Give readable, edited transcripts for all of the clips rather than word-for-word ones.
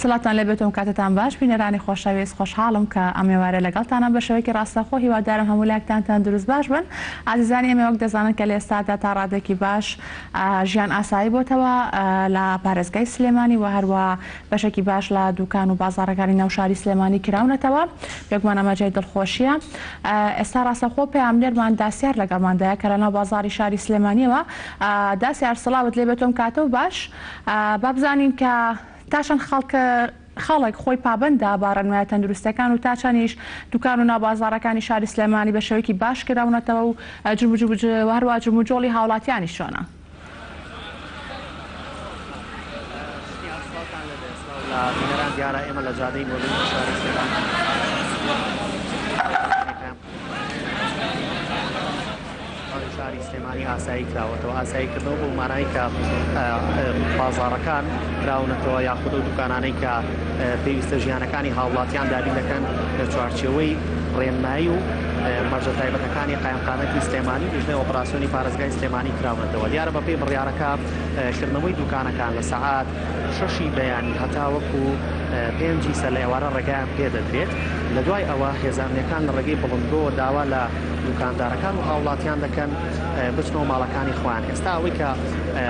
سڵاتان لێبێت و کاتتان باش بینەرانی خۆشەویست، خۆشحاڵم کە ئەم ئێوارە لەگەڵتانم بە شێوەیەکی ڕاستەوخۆ، هیوادارم هەموو لایەکتان تەندروست باش بن. ئازیزانی ئێمە وەک دەزانن کە لە ئێستادا تا ڕادەیەکی باش ژیان ئاسایی بۆتەوە لە پارێزگای سلێمانی و هەروە بەشێکی باش لە دوکان و بازاڕەکانی ناو شاری سلێمانی کراونەتەوە، بێگومان ئەمە جێی دڵخۆشییە. ئێستا ڕاستەوخۆ پەیامنێرمان داسیار لەگەڵماندایە کە لەناو بازاڕی شاری سلێمانییەوە. داسیار سڵاوت لێبێت و ئەم کاتەو باش. با بزانین کە تا چەند خەڵک خەڵک خۆی پابەندە بە ڕێنمایە تەندروستیەکان و تا چەندیش دوکان و ناو بازاڕەکانی شاری سلێمانی بە شێوەیەکی باش کراونەتەوە و هەروەها جموجۆڵی هاوڵاتیانیش چۆنە؟ شاری سلێمانی ئاسایی کراوەتەوە، ئاساییکردنەوە بەو مانای کە بازاڕەکان کراونەتەوە یاخود ئەو دوکانانەی کە پێویستە ژیانەکانی هاوڵاتیان دابین دەکەن لە چوارچێوەی ڕێنمایی و مەرجە تایبەتەکانی قایمقامەتی سلێمانی و لیژنەی ئۆپراسیۆنی پارێزگای سلێمانی کراونەتەوە. دیارە بەپێی بڕیارەکە کردنەوەی دوکانەکان لە سەعات شەشی بەیانی هەتاوەکو پێنجی سەر لە ئێوارە ڕێگایان پێدەدرێت، لە دوای ئەوە هێزە ئەمنیەکان لە ڕێگەی بڵندگۆوە داوا لە دوکاندارەکان و هاوڵاتیان دەکەن بچنەوە ماڵەکانی خۆیان. ئێستا ئەوەی کە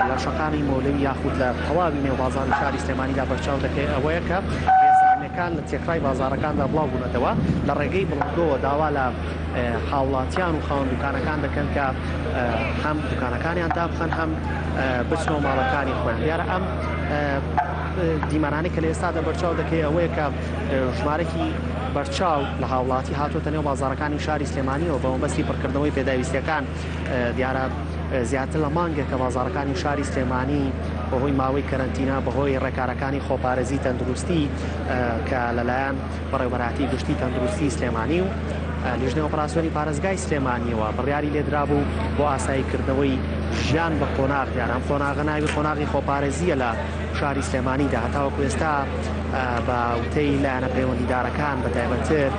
لە شەقامی مەولەوی یاخود لە تەواوی نێو بازاڕی شاری سلێمانیدا بەرچاو دەکەوێت ئەوەیە کە هێزە ئەمنیەکان لە تێکڕای بازاڕەکاندا بڵاو بوونەتەوە، لە ڕێگەی بڵندگۆوە داوا لە هاوڵاتیان و خاوەن دوکانەکان دەکەن کە هەم دوکانەکانیان دابخەن هەم بچنەوە ماڵەکانی خۆیان. دیارە ئەم دیمەنانەی کە لە ئێستادا بەرچاو دەکەوێت ئەوەیە کە ژمارەکی بەرچاو لە هاوڵاتی هاتووەتە نێو بازاڕەکانی شاری سلێمانیەوە بە مەبەستی پڕکردنەوەی پێداویستیەکان. دیارە زیاتر لە مانگێک کە بازاڕەکانی شاری سلێمانی بەهۆی ماوەی کەرەنتینە بەهۆی ڕێکارەکانی خۆپارێزی تەندروستی کە لەلایەن بەڕێوەبەرایەتی گشتی تەندروستی سلێمانی و لیژنەی ئۆپراسیۆنی پارێزگای سلێمانیەوە بڕیاری لێدرابوو بۆ ئاساییکردنەوەی ژیان بە قۆناغ. دیارە ئەم قۆناغە ناوی قۆناغی خۆپارێزیە لە شاری سلێمانیدا هەتاوەکو ئێستا بە وتەی لایەنە پەیوەندیدارەکان بە تایبەتتر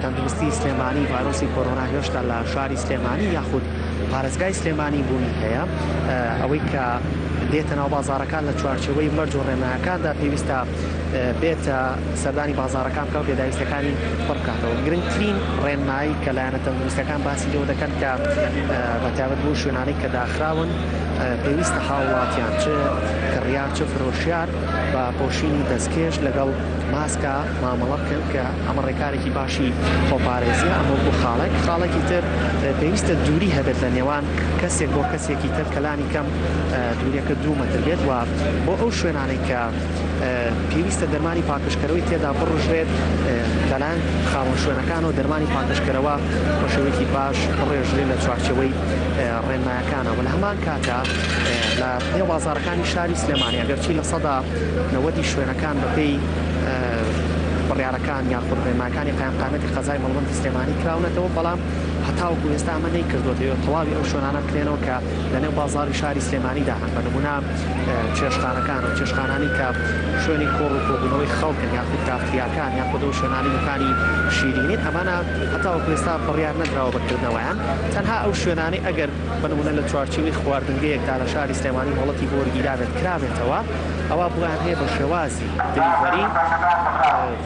تەندروستی سلێمانی ڤایرۆسی کۆرۆنا هێشتا لە شاری سلێمانی یاخود پارێزگای سلێمانی بوونی هەیە. ئەوەی کە دێتە ناو بازاڕەکان لە چوارچێوەی مەرج و ڕێنمایەکاندا پێویستە بێتە سەردانی بازاڕەکان بکا و پێداویستیەکانی پڕ بکاتەوە. گرنگترین ڕێنمایی کە لایەنە تەندروستیەکان باسی لێوە دەکەن کە بە تایبەت بۆ شوێنانەی کە داخراون پێویستە هاوڵاتیان چ کڕیار چ فرۆشیار بە پۆشینی دەستکێش لەگەڵ ماسکا مامەڵە بکەن کە ئەمە ڕێکارێکی باشی خۆپارێزیە. ئەمە وەکو خاڵێک. خاڵێکی تر پێویستە دووری هەبێت لە نێوان کەسێک بۆ کەسێکی تر کە لانی کەم دووریەکە دوو مەتر بێت و بۆ ئەو شوێنانەی کە پێویستە دەرمانی پاکژکەرەوەی تێدا بڕژرێت لەلایەن خاوەن شوێنەکانەوە دەرمانی پاکژکەرەوە بە شێوەیەکی باش بڕێژرێت لە چوارچێوەی ڕێنمایەکانەوە. لە هەمان کاتدا لە نێو بازاڕەکانی شاری سلێمانی ئەگەرچی 90% شوێنەکان بەپێی بڕیارەکان یاخود ڕێنمایەکانی قایمقامیەتی قەزای مەڵبەندی سلێمانی کراونەتەوە، بەڵام هەتاوەکو ئێستا ئەمە نەیکردووەتەوە تەواوی ئەو شوێنانە بکرێنەوە کە لەنێو بازاڕی شاری سلێمانیدا هەن، بە نموونە چێشتخانەکان و چێشتخانانی کە شوێنی کۆڕ و کۆبوونەوەی خەڵکن یاخود کافتریاکان یاخود ئەو شوێنانی دوکانی شیرینین، ئەمانە هەتاوەکو ئێستا بڕیار نەدراوە بە کردنەوەیان. تەنها ئەو شوێنانەی ئەگەر بە نموونە لە چوارچێوەی خواردنگەیەکدا لە شاری سلێمانی مۆڵەتی بۆ وەرگیرابێت کرابێتەوە، ئەوا بۆیان هەیە بە شێوازی دلیڤەری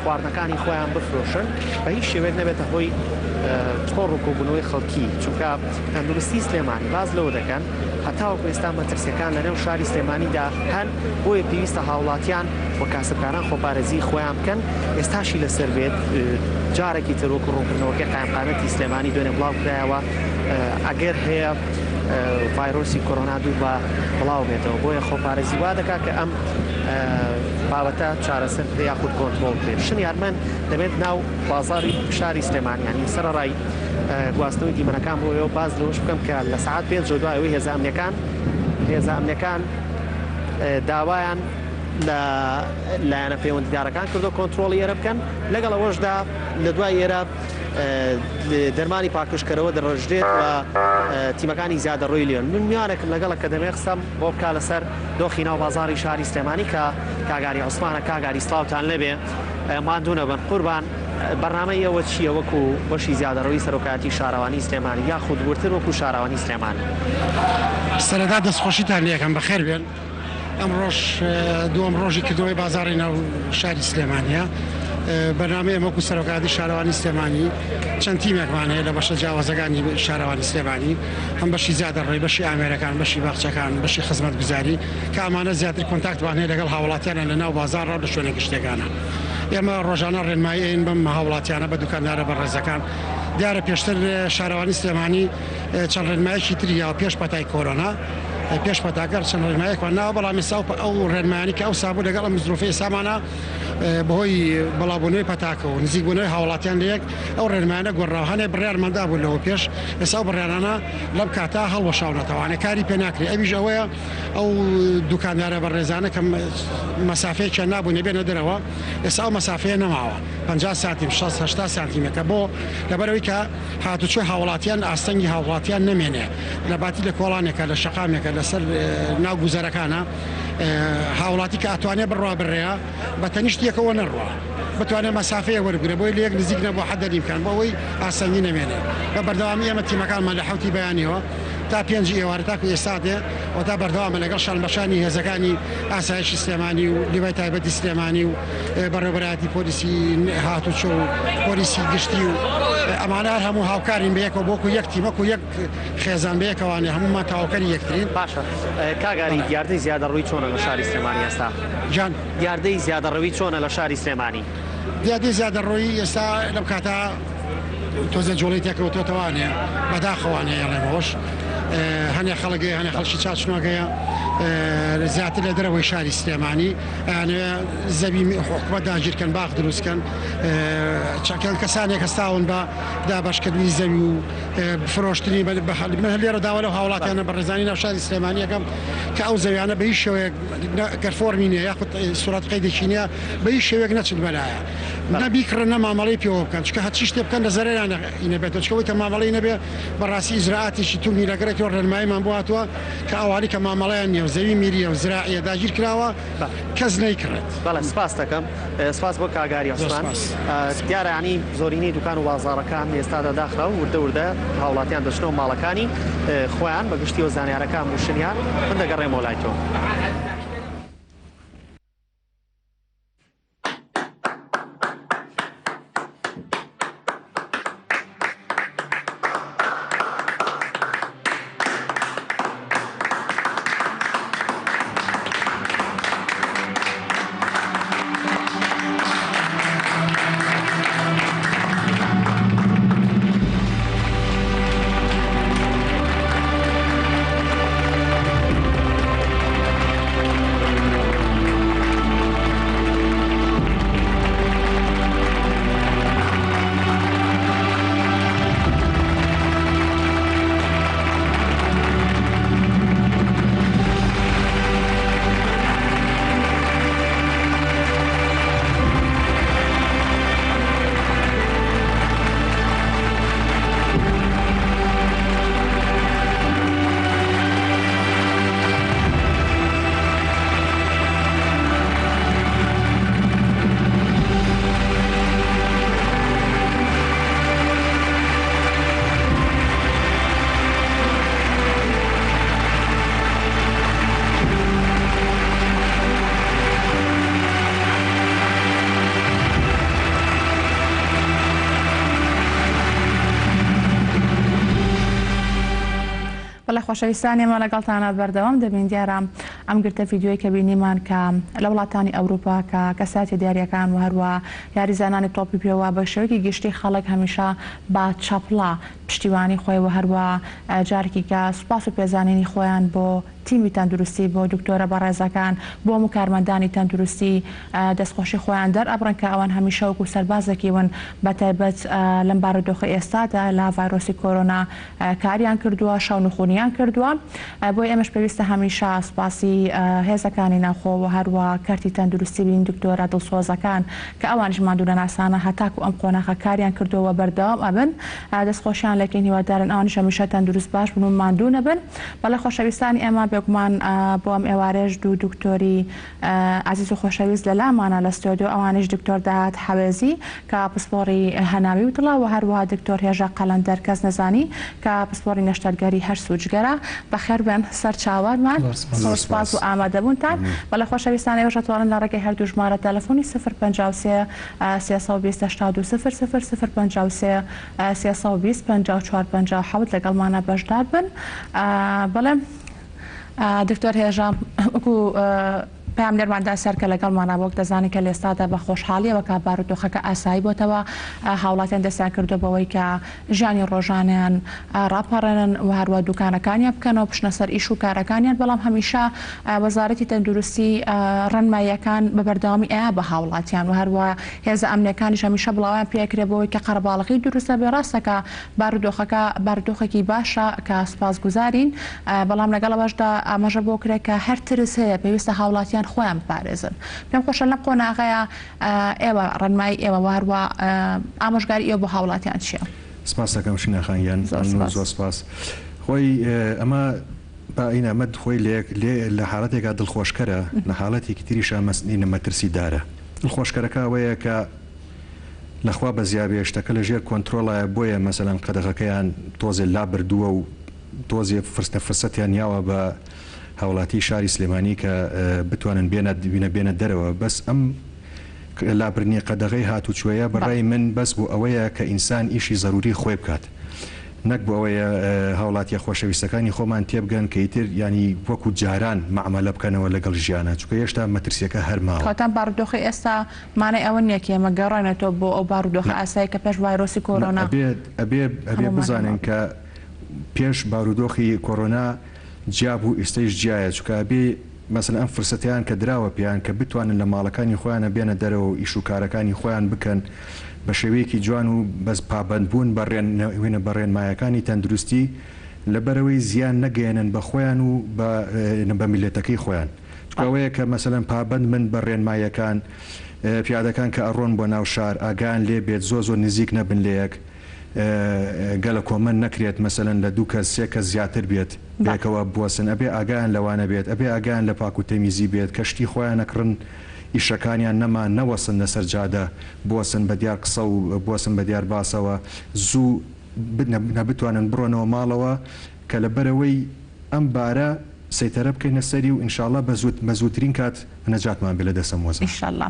خواردنەکانی خۆیان بفرۆشن، بە هیچ شێوەیەک نەبێتە هۆی کۆڕ و کۆبوونەوەی خەڵکی، چونکە تەندروستی سلێمانی باس لەوە دەکەن هەتاوەکو ئێستا مەترسیەکان لەنێو شاری سلێمانیدا هەن، بۆیە پێویستە هاوڵاتیان و کاسبکاران خۆپارێزیی خۆیان بکەن، ئێستاشی لەسەر بێت جارێکی تر وەکو ڕوونکردنەوەکەی قایمقامیەتی سلێمانی دوێنێ بڵاوکرایەوە ئەگەر هەیە ڤایرۆسی کۆرۆنا دووبا بڵاو بێتەوە، بۆیە خۆپارێزی وا دەکات کە ئەم بابەتە چارەسەر بکرێت یاخود کۆنترۆڵ بکرێت. شنیار من دەبێت ناو بازاڕی شاری سلێمانی یانی سەرەڕای گواستنەوەی دیمەنەکان بۆ ئێوە باس لەوەش بکەم کە لە سەعات پێنجەوە دوای ئەوەی هێزە ئەمنیەکان هێزە ئەمنیەکان داوایان لە لایەنە پەیوەندیدارەکان کردو کۆنترۆڵی ئێرە بکەن، لەگەڵ ئەوەشدا لە دوای ئێرە دەرمانی پاکژکەرەوە دەڕژرێت و تیمەکانی زیادەڕۆی لێن. من میوانێکم لەگەڵە کە دەمەوێت قسەم بۆ بکا لەسەر دۆخی ناو بازاڕی شاری سلێمانی کە کاک ئاری عوسمانە. کاک ئاری سڵاوتان لێبێ، ماندوو نەبن قوربان. بەرنامەی ئێوە چییە وەکو بەشی زیادەڕەوی سەرۆکایەتی شارەوانی سلێمانی یاخود وردتر وەکو شارەوانی سلێمانی؟ سەرەتا دەستخۆشیتان لێ ئەکەم بەخێر بێن. ئەمڕۆش دووەم ڕۆژی کردنەوەی بازاڕی ناو شاری سلێمانییە. بەرنامەی ئێمە وەکو سەرۆکایەتی شارەوانی سلێمانی چەند تیمێکمان هەیە لە بەشە جیاوازەکانی شارەوانی سلێمانی، هەم بەشی زیادەڕۆی، بەشی ئامێرەکان، بەشی باخچەکان، بەشی خزمەتگوزاری، کە ئەمانە زیاتر کۆنتاکتمان هەیە لەگەڵ هاوڵاتیانە لە ناو بازاڕ و لە شوێنە گشتیەکانە. ئێمە ڕۆژانە ڕێنمایی ئەین بەم هاوڵاتیانە، بە دوکاندارە بەڕێزەکان. دیارە پێشتر شارەوانی سلێمانی چەند ڕێنمایەکی تری یاوە پێش پەتای کۆرۆنا، پێش پەتاکە چەند ڕێنمایەکمان ناوە، بەڵام ئێستا ئەو ڕێنمایانەی کە ئەوسا بوو لەگەڵ ئەم زروفەی ئێستامانا بەهۆی بڵاوبوونەوەی پەتاکە و نزیکبوونەوەی هاوڵاتیان لە یەک، ئەو ڕێنمایانە گۆڕراوە. هەنێ بڕیارمان دابوو لەوە پێش، ئێستا ئەو بڕیارانە لەم کاتە هەڵوەشاونەتەوانێ کاری پێ ناکرێ، ئەویش ئەوەیە ئەو دوکاندارە بەڕێزانە کە مەسافەیەکیان نابوو نەبێنە دەرەوە، ئێستا ئەو مەسافەیە نەماوە، 50 سانتیم، 60، 80 سانتیمەکە، بۆ؟ لەبەرئەوەی کە هاتوچۆی هاوڵاتیان ئاستەنگی هاوڵاتیان نەمێنێ لە باتی لە کۆڵانێکە لە شەقامێکە لەسەر ناو گوزەرەکانە هاوڵاتی کە ئەتوانێ بڕوا بڕێە بە تەنیشت یەکەوە نەڕوا بتوانێ مەسافەیە وەربگرێ بۆی لە یەک نزیک نەبوو حەدە لیمکان بۆ ئەوەی ئاستەنگی نەمێنێ بە بەردەوامی ئێمە تیمەکانمان لە حەوتی بەیانیەوە تا پێنجی ئێوارە تاکو ئێستا دێ و تا بەردەوامە لەگەڵ شانبەشانی هێزەکانی ئاسایشی سلێمانی و لیوای تایبەتی سلێمانی و بەڕێوەبەرایەتی پۆلیسی هاتوچۆ و پۆلیسی گشتی و ئەمانە هەر هەموو هاوکارین بەیەکەوە بۆ وەکو یەک تیم وەکو یەک خێزان بەیەکەوانێ هەموومان تەواوکەری یەکترین. باشە کاک ئاری دیاردەی زیادەڕوی چۆنە لە شاری سلێمانی ئێستا؟ گیان؟ دیاردەی زیادەڕەوی چۆنە لە شاری سلێمانی؟ دیاردەی زیادەڕۆیی ئێستا لەم کاتە تۆزێ جوڵەی تێکەوتۆتەوانێ بەداخەوانێ ئەڵێمەوەش هەنێ خەڵک هەیە هەنێ خەڵکی چاچنۆک هەیە زیاتر لە دەرەوەی شاری سلێمانی ئەیانەوێ زەوی حکومەت داگیرکەن باخ دروستکەن چەکەن کەسانێک هەستاون بە دابەشکردنی زەوی و فرۆشتنی من لێرە داوا لەو هاوڵاتیانە بەڕێزانی ناو شاری سلێمانی ئەکەم کە ئەو زەویانە بە هیچ شێوەیەک گەر فۆرمی نییە یاخود سوڕەت قەیدێکی نییە بە هیچ شێوەیەک نەچن بەلایە نە بیکڕن نە مامەڵەی پێوە بکەن چونکە هەرچی شتێ بکەن لە زەرەریان نەبێتەوە چونکە ئەوەی کە مامەڵەی نەبێ بەڕاستی ئیجرائاتێکی توندی لەگەڵێتی و ڕێنماییمان بۆ هاتووە کە ئەوانەی کە مامەڵەیان نییە و زەوی میرییە و زراعییە داگیر کراوە کەس نەیکڕێت. بەڵێ سپاست دەکەم. سپاس بۆ کاک ئاری زۆر عوسمان. سپاس. دیارە یانی زۆرینەی دوکان و بازاڕەکان ئێستادا داخراون وردە وردە هاوڵاتیان دەچنەوە ماڵەکانی خۆیان بە گشتی و زانیارەکان بوو شنیار من دەگەڕێمەوە لای تۆ. بەڵێ خۆشەویستان ئێمە لەگەڵتانە بەردەوام دەبین دیارە ئەم گرتە ڤیدیۆی کە بینیمان کە لە وڵاتانی ئەوروپا کە کەساتیە دیاریەکان و هەروە یاریزانانی تۆپی پێوە بە شێوەیەکی گشتی خەڵک هەمیشە بە چەپڵە پشتیوانی خۆی و هەروە جارێکی کە سوپاس و پێزانینی خۆیان بۆ تیمی تەندروستی بۆ دکتۆرە بەڕێزەکان بۆ هەموو کارمەندانی تەندروستی دەستخۆشی خۆیان دەرئەبڕن کە ئەوان هەمیشە وەکو سەربازێکی ون بەتایبەت لەم بارودۆخەی ئێستادا لە ڤایرۆسی کۆرۆنا کاریان کردووە شەونخونیان کردووە بۆیە ئێمەش پێویستە هەمیشە سوپاسی هێزەکانی ناوخۆ و هەروە کەرتی تەندروستی بین دکتۆرە دڵسۆزەکان کە ئەوانیش ماندوونەناسانە هەتاکو ئەم قۆناخە کاریان کردووە و بەردەوام ئەبن دەستخۆشیان لێکەین هیوادارن ئەوانیش هەمیشە تەندروست باش بن و ماندوو نەبن. بەڵێ خۆشەویستانی ئێمە. بێگومان بۆ ئەم ئێوارەیەش دوو دکتۆری ئازیز و خۆشەویست لە لامانە لە ستۆدیۆ ئەوانیش دکتۆر داهات حەوێزی کە پسپۆڕی هەناوی و دڵە و هەروەها دکتۆر هێژا قەلەندەر کەسنەزانی کە پسپۆڕی نەشتەرگەری هەرس و جگەرە. بەخێر بێن سەر چاوانمان. زۆر سوپاس بۆ ئامادەبوونتان. بەڵێ خۆشەویستان ئێوەش ئەتوانن لە ڕێگەی هەردوو ژمارە تەلەفۆنی 053 320 82 00 053 320 54 57 لەگەڵمانا بەشدار بن. بەڵێ دکتۆر هێژا وەکو پەیامنێرمان داسیار کە لەگەڵمانە وەک دەزانین کە لێستادا بە خۆشحاڵیەوە کە بارودۆخەکە ئاسایی بۆتەوە هاوڵاتیان دەستیان کردووە بەوەی کە ژیانی ڕۆژانەیان ڕاپەڕێنن و هەروە دوکانەکانیان بکەنەوە بچنە سەر ئیش و کارەکانیان بەڵام هەمیشە وەزارەتی تەندروستی ڕێنماییەکان بە بەردەوامی ئەیا بە هاوڵاتیان و هەروە هێزە ئەمنیەکانیش هەمیشە بڵاویان پێکرێ بۆی کە قەرەباڵغی دروست نەبێ. ڕاستە کە بارودۆخەکە بارودۆخێکی باشە کە سوپاسگوزارین، بەڵام لەگەڵ ئەوەشدا ئاماژە بۆ کرا کە هەر ترس هەیە، پێویستە هاوڵاتیان خۆیان بپارێزن. پێم خۆشە لەم قۆناغەیا ئێوە ڕێنمایی ئێوە و هەروا ئامۆژگاری ئێوە بۆ هاوڵاتیان چییە؟ سپاست دەکەم شینا خان گیان. زۆر مەمنون سپاس. زۆر سپاس. خۆی ئەمە با ئینە ئەمە خۆی لە یەک لێ لە حاڵەتێکا دڵخۆشکەرە لە حاڵەتێکی تریشا مەس ئینە مەترسیدارە. دڵخۆشکەرەکە ئەوەیە کە لە خوا بەزیابێ شتەکە لە ژێر کۆنترۆڵایە بۆیە مەسەلەن قەدەغەکەیان تۆزێ لابردووە و تۆزێ فرستە فرسەتیان یاوە بە هاوڵاتی شاری سلێمانی کە بتوانن بێنە بینە بێنە دەرەوە بەس ئەم لابردنی قەدەغەی هاتوچۆیە بە ڕای من بەس بۆ ئەوەیە کە ئینسان ئیشی زەروری خۆی بکات نەک بۆ ئەوەیە هاوڵاتیە خۆشەویستەکانی خۆمان تێبگەن کە ئیتر یانی وەکو جاران مەعمەلە بکەنەوە لەگەڵ ژیانا چونکە هێشتا مەترسیەکە هەر ماوە. کەواتە بارودۆخی ئێستا مانای ئەوە نییە کە ئێمە گەڕاینەتەوە بۆ ئەو بارودۆخە نا ئاسایە کە پێش ڤایرۆسی نا کۆرۆنا ئەبێ ئەبێ ئەبێ هەموومان بزانین هەبوو. کە پێش بارودۆخی کۆرۆنا جیا بوو ئیستەیش جیایە چونکە ئەبێ مەسەلەن ئەم فرسەتەیان کە دراوە پێیان کە بتوانن لە ماڵەکانی خۆیانە بێنە دەرەوە و ئیش و کارەکانی خۆیان بکەن بە شێوەیەکی جوان و بەس پابەند بوون بە ڕێن بە ڕێنمایەکانی تەندروستی لەبەرئەوەی زیان نەگەیەنن بە خۆیان و بە بە میللەتەکەی خۆیان چونکە ئەوەیە کە مەسەلەن پابەند بن بە ڕێنمایەکان پیادەکان کە ئەڕۆن بۆ ناو شار ئاگایان لێ بێت زۆر زۆر نزیک نەبن لەیەک گەلەکۆمە نەکرێت مەسەلەن لە دوو کەس سێ کەس زیاتر بێت پێکەوە بوەسن ئەبێ ئاگایان لەوانە بێت ئەبێ ئاگایان لە پاک و تەمیزی بێت کە شتی خۆیان ئەکڕن ئیشەکانیان نەما نەوەسن لەسەر جادە بوەسن بە دیار قسە و بوەسن بە دیار باسەوە زوو بتوانن بڕۆنەوە ماڵەوە کە لەبەرئەوەی ئەم بارە سەیتەرە بکەینە سەری و ئینشاڵا بە زوو بە زووترین کات نەجاتمان بێ لە دەست ئەم وەزعە. ئینشاڵا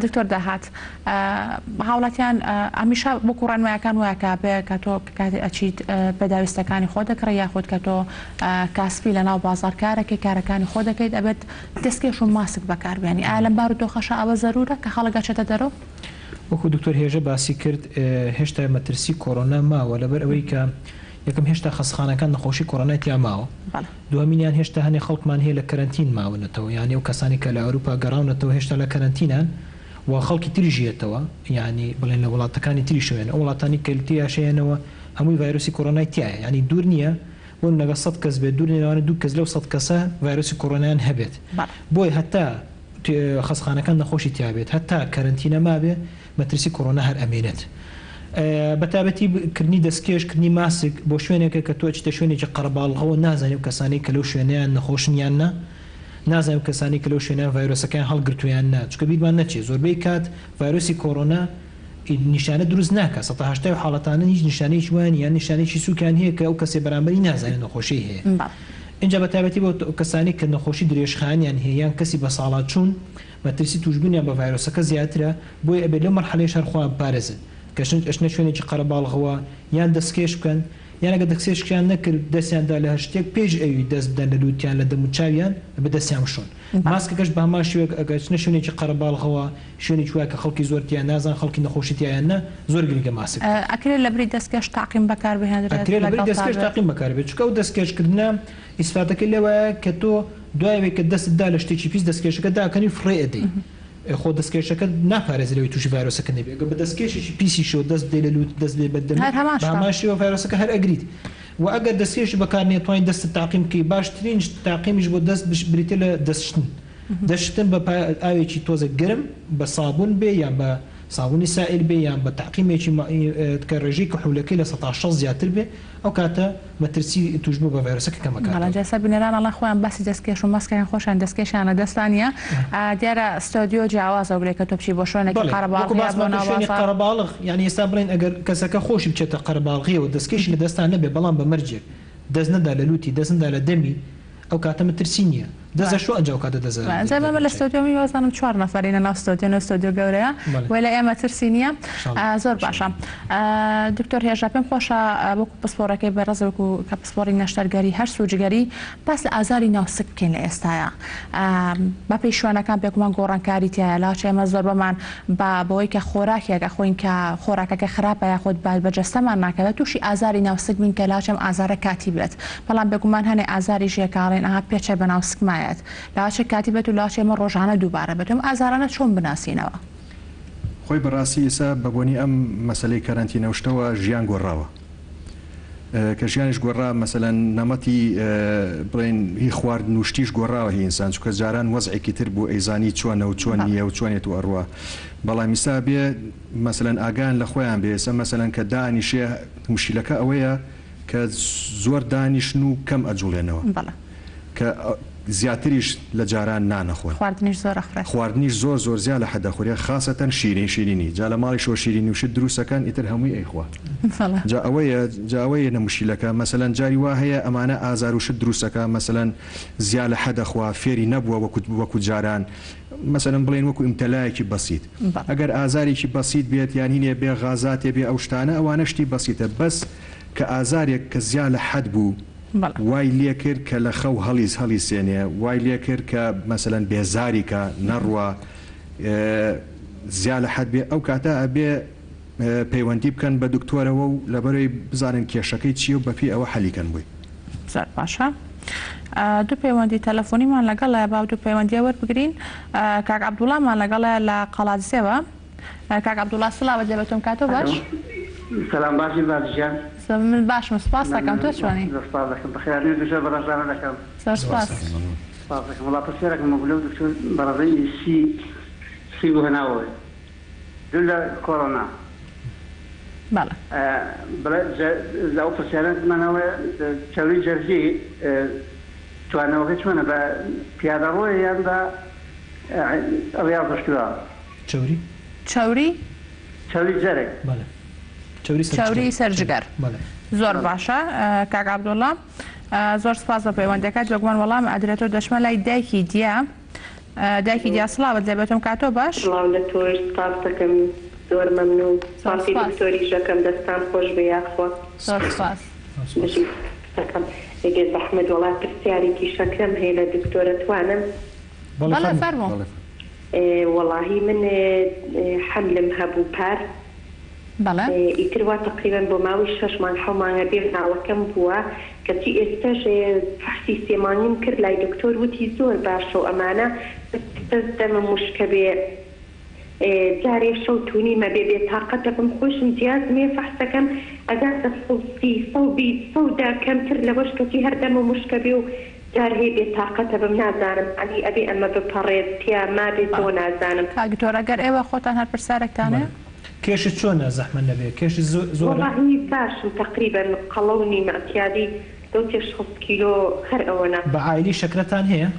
دکتۆر داهات هاوڵاتیان هەمیشە وەکو ڕێنمایەکان وایە کە بێ کە تۆ کاتێ ئەچیت پێداویستەکانی خۆت دەکڕی یاخود کە تۆ کاسپی لەناو بازاڕ کارەکەی کارەکانی خۆ دەکەیت ئەبێت دەستکێش و ماسک بەکاربێنی ئایا لەم بارودۆخەشا ئەوە زەرورە کە خەڵک ئەچێتە دەرەوە؟ وەکو دکتۆر هێژە باسی کرد هێشتا مەترسی کۆرۆنا ماوە لەبەر ئەوەی کە یەکەم هێشتا خەستخانەکان نەخۆشی کۆرۆنای تیا ماوە دووەمینیان هێشتا هەنێ خەڵکمان هەیە لە کەرەنتین ماونەتەوە یانی ئەو کەسانی کە لە ئەوروپا گەڕاونەتەوە هێشتا لە کەرەنتینان و خەڵکی تریش یەتەوە یانی بڵێن لە وڵاتەکانی تریشەوە یەن ئەو وڵاتانی کە تیاش هەیەنەوە هەمووی ڤایرۆسی کۆرۆنای تیایە یانی دوور نییە بۆ نمونە گەر سەد کەس بێت دوور نییە لەوانەیە دوو کەس لەو سەد کەسە ڤایرۆسی کۆرۆنایان هەبێت بۆیە هەتا خەستخانەکان نەخۆشی تیابێت هەتا کەرەنتینە مابێ مەترسی کۆرۆنا هەر ئەمێنێت. بەتایبەتی کردنی دەستکێش، کردنی ماسک بۆ شوێنێکە کە تۆ ئەچیتە شوێنێکی قەرەباڵغەوە نازانی ئەو کەسانەی کە لەو شوێنەیان نەخۆشن یان نا، نازانی ئەو کەسانەی کە لەو شوێنەیان ڤایرۆسەکەیان هەڵگرتووە یان نا، چونکە بیرمان نەچێت زۆربەی کات ڤایرۆسی کۆرۆنا نیشانە دروست ناکات، سەتا هەشتای ئەو حاڵەتانە هیچ نیشانەیەکی وا نییە یان نیشانەیەکی سووکیان هەیە کە ئەو کەسەی بەرامبەری نازانێت نەخۆشیی هەیە. ئینجا بەتایبەتی بۆ ئەو کەسانەی کە نەخۆشی درێژخایەنیان هەیە یان کەسی بەساڵاچوون مەترسی تووشبوونیان بە ڤایرۆسەکە زیاترە، بۆیە ئەبێت لەو مەرحەلەیەش هەر خۆیان بپارێزن کە ئەچنە شوێنێکی قەرەباڵغەوە یان دەستکێش بکەن یان ئەگەر دەستکێشیان نەکرد دەستیان دا لە هەر شتێک پێش ئەوی دەست بدەن لە لووتیان لە دەم و چاویان ئەبێت دەستیان بشۆن. ماسکەکەش بە هەمان شێوە ئەگەر ئەچنە شوێنێکی قەرەباڵغەوە شوێنێکی وایە کە خەڵکی زۆر تیایە نازانن خەڵکی نەخۆشی تیایە یان نا زۆر گرنگە ماسک بکەن. ئەکرێ لەبری دەستکێش تاقیم بەکار بهێنرێت ئەکرێ لەبری لەگەڵتا دەستکێش بێت؟ تاقیم بەکار بێت چونکە ئەو دەستکێشکردنە ئیسفادەکەی لەوایە کە تۆ دوای ئەوەی کە دەستت دا لە شتێکی پیس دەستکێشەکە داکەنی و فڕێ ئەدەی خۆ دەستکێشەکەت ناپارێزێ لەوەی توشی ڤایرۆسەکە نەبی ئەگەر بە دەستکێشێکی پیسیشەوە دەست بدەی لە لوتت دەست بدەی بە دەمت هەر هەمان بە شتە. هەمان شێوە ڤایرۆسەکە هەر ئەگریت وە ئەگەر دەستکێشی بەکار نیە توانی دەستت تاقیم بکەی باشترین تاقیمیش بۆ دەست بریتیە لە دەست شتن دەست شتن بە ئاوێکی تۆزێک گەرم بە سابون بێ یان بە. سابونی سائل بێ یان بە تەعقیمێکی کە ڕێژەی کحولەکەی 60% زیاتر بێ ئەو کاتە مەترسی توشبوو بە ڤایرۆسەکە کەم بەڵێ ئەکاتەوە. جا سەر بینەران ئەڵێن خۆیان باسی دەستکێش و ماسکەکەن خۆشیان دەستکێشیان لە دەستا نیە دیارە ستۆدیۆ جیاوازە وەک لێ کە تۆ بچی بۆ شوێنێکی بەڵێ وەکو قەرەباڵغ یا بۆ باسمان کرد ناو شوێنی بازاڕ. قەرەباڵغ یانی ئێستا بڵێین ئەگەر کەسەکە خۆشی بچێتە قەرەباڵغیەوە دەستکێشی لە دەستا نەبێ بەڵام بە مەرجێک دەست نەدا لە لوتی دەست نەدا لە دەمی ئەو کاتە مەترسی نیە دەست دەشۆ ئەنجا ئەو کاتە دەست جا ئێمە لە دەچێت. ستۆدیۆ می وازانم چوار نەفەرینە ناو ستۆدیۆ نەو ستۆدیۆ گەورەیە بەڵێ. وەی لە ئێمە ترسی نییە ئینشاڵڵا زۆر باشە دکتۆر هێژا پێم خۆشە وەکو پسپۆڕەکەی بەڕێز وەکو کە پسپۆڕی نەشتەرگەری هەرس و جگەری باس لە ئازاری ناو سک بکەین لە ئێستایا بەپێی شوێنەکان بێگومان گۆڕانکاری تیایە لاچ ئێمە زۆربەمان بە بەوەی کە خۆراکێک ئەخۆین کە خۆراکەکە خراپە یاخود بە بە جەستەمان ناکەوێت تووشی ئازاری ناو سک بین کە لاچ ئەم ئازارە کاتی بێت بەڵام بێگومان هەنێ ئازاریش هەیە کە ئەڵێن ئەها پێچە بە ناو سکمایەت لاچ کاتی بێت و لاچ ئێمە ڕۆژانە دووبارە بێت ئەم ئازارانە چۆن بناسینەوە؟ خۆی بەڕاستی ئیسا بەبۆنی ئەم مەسەلەی کەرەنتینە و شتەوە ژیان گۆڕاوە. کە ژیانیش گۆڕا مەسەلەن نەمەتی بڵێین هی خواردن و شتیش گۆڕاوە هی ئینسان چونکە جاران وەزعێکی تر بوو ئەیزانی چۆنە و چۆن نییە و چۆنێت و ئەڕوا بەڵام ئیستا بێ مەسەلەن ئاگایان لە خۆیان بێ ئێستا مەسەلەن کە دانیشێ موشکیلەکە ئەوەیە کە زۆر دانیشن و کەم ئەجوڵێنەوە. بەڵێ. کە زیاتریش لە جاران نان ئەخۆن. خواردنیش زۆر ئەخورێت. خواردنیش زۆر زۆر زیا لە حەد ئەخورێ خاسەتەن شیرین شیرینی جا لە ماڵیشەوە شیرینی و شت دروست ئەکەن ئیتر هەمووی ئەیخوا بەڵێ. جا ئەوەیە جا ئەوەیە نە موشکیلەکە مەسەلەن جاری وا هەیە ئەمانە ئازار و شت دروست ئەکا مەسەلەن زیا لە حەد ئەخوا فێری نەبووە وەکو وەکو جاران مەسەلەن بڵێین وەکو ئیمتەلایەکی بەسیت بەڵێ. ئەگەر ئازارێکی بەسیت بێت یان هینێ بێ غازاتێ بێ ئەو شتانە ئەوانە شتی بەسیتە بەس کە ئازارێک کە زیا لە حەد بوو بەڵێ. وای لێکرد کە لە خەو هەڵیس هەڵیسێنێ، وای لێکرد کە مەسەلەن بێزاری کا، نەڕوا، زیا لە حەد بێ، ئەو کاتە ئەبێ پەیوەندی بکەن بە دکتۆرەوە و لەبەرەی بزانن کێشەکەی چییە و بەپێی ئەوە حەلی کەن بۆی. زۆر باشە دوو پەیوەندی تەلەفۆنیمان لەگەڵە با دوو پەیوەندیە وەربگرین کاک عەبدوڵامان لەگەڵە لە قەڵادزێوە. کاک عەبدوڵا سڵاوت لێ بێتۆم کاتۆ باش. سلام باشی باش گیان. من باشم سوپاست دەکەم تۆ چۆنی؟ زۆر سوپاس دەکەم بەخێرهاتنی دکتۆر بەڕێزانە دەکەم. زۆر سوپاس. سوپاس دەکەم وەڵا پرسیارێکم هەبوو لەو دکتۆر بەڕێزەی سی سی بوو هەناوەوەی دوور لە کۆرۆنا. بەڵێ. بڵێ ئەو پرسیارەمان ئەوەیە چەوری جەرگی توانەوەکەی چۆنە بە پیادەڕۆیە یان بە ڕیاضش کرا؟ چەوری؟ چەوری؟ چەوری جەرگ. بەڵێ چەوری سەر چەوری جگەر. سەر جگەر. بەڵێ. زۆر باشە کاک عەبدوڵا زۆر سپاس بە پەیوەندەکەت بێگومان وەڵام ئەدرێتەوە دەچمە لای دایکی دیا دایکی دیا سڵاوت لێ بێتم کاتۆ باش. سڵاو لە تۆش سپاس دەکەم زۆر مەمنون زۆر سپاسی سپاس. دکتۆریش ئەکەم دەستان خۆش بێ یاخوا. زۆر سپاس. بژیت دەکەم بێ زەحمەت وەڵا پرسیارێکی شەکرەم هەیە لە دکتۆر ئەتوانم؟ بەڵێ بەڵێ فەرموو. فەرموو. وەڵاهی من حەملم هەبوو پار بەڵێ. ئیتر وا تەقریبەن بۆ ماوەی شەش مانگ حەو مانگە بێ مناڵەکەم بووە کەچی ئێستەش فەحسی سێ مانگیم کرد لای دکتۆر وتی زۆر باشە و ئەمانە بەس دەمم وشکە بێ جارێ شەو تونیمە بێ بێ تاقەت دەبم خۆیشم جیازم هەیە فەحسەکەم ئەگاتە 130 120 110 کەمتر لەوەش کەچی هەر دەمم وشکە بێ و جار هەیە بێ تاقەتە بم نازانم عەلی ئەبێ ئەمە بپەڕێت تیا مابێتەوە نازانم. کاک دکتۆر ئەگەر ئێوە خۆتان هەر پرسیارێکتان بەڵێ هەیە. کێشت چۆنە زەحمەت نەبێ کێشت زۆرە؟ وەڵاهی باشم تەقریبەن قەڵەو نیم ئەعتیادی لەو تێ 60 کیلۆ هەر ئەوەنە. بە عایلی شەکرەتان هەیە؟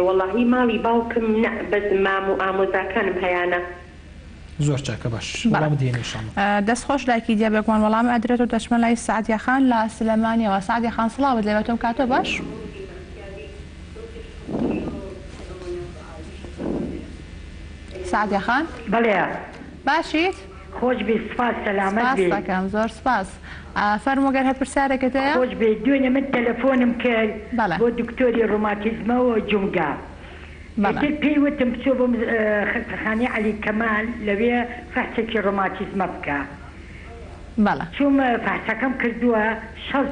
وەڵاهی ماڵی باوکم نە بەس مام و ئامۆزاکانم هەیانە. زۆر چاکە باش بەڵێ وەڵامت دێنێ ان شاء اللە. دەست خۆش دایکی دیا بێگومان وەڵام ئەدرێت و دەچمە لای سەعدیە خان لە سلێمانیەوە سەعدیە خان سڵاوت لێبێت تۆم کاتۆ باش. سەعدیە خان بەڵێ. باشیت؟ خۆش بی سپاس سەلامەت سپاست بی. دەکەم زۆر سپاس فەرموو گەر هەر پرسیارێکت هەیە. خۆش بی دوێنێ من تەلەفۆنم کرد بەڵێ. بۆ دکتۆری ڕۆماتیزمە و جومگە بەڵێ. ئیتر پێی وتم بچۆ بۆ خەستەخانەی عەلی کەمال لەوێ فەحسێکی ڕۆماتیزمە بکە. بەڵێ. چووم فەحسەکەم کردووە 60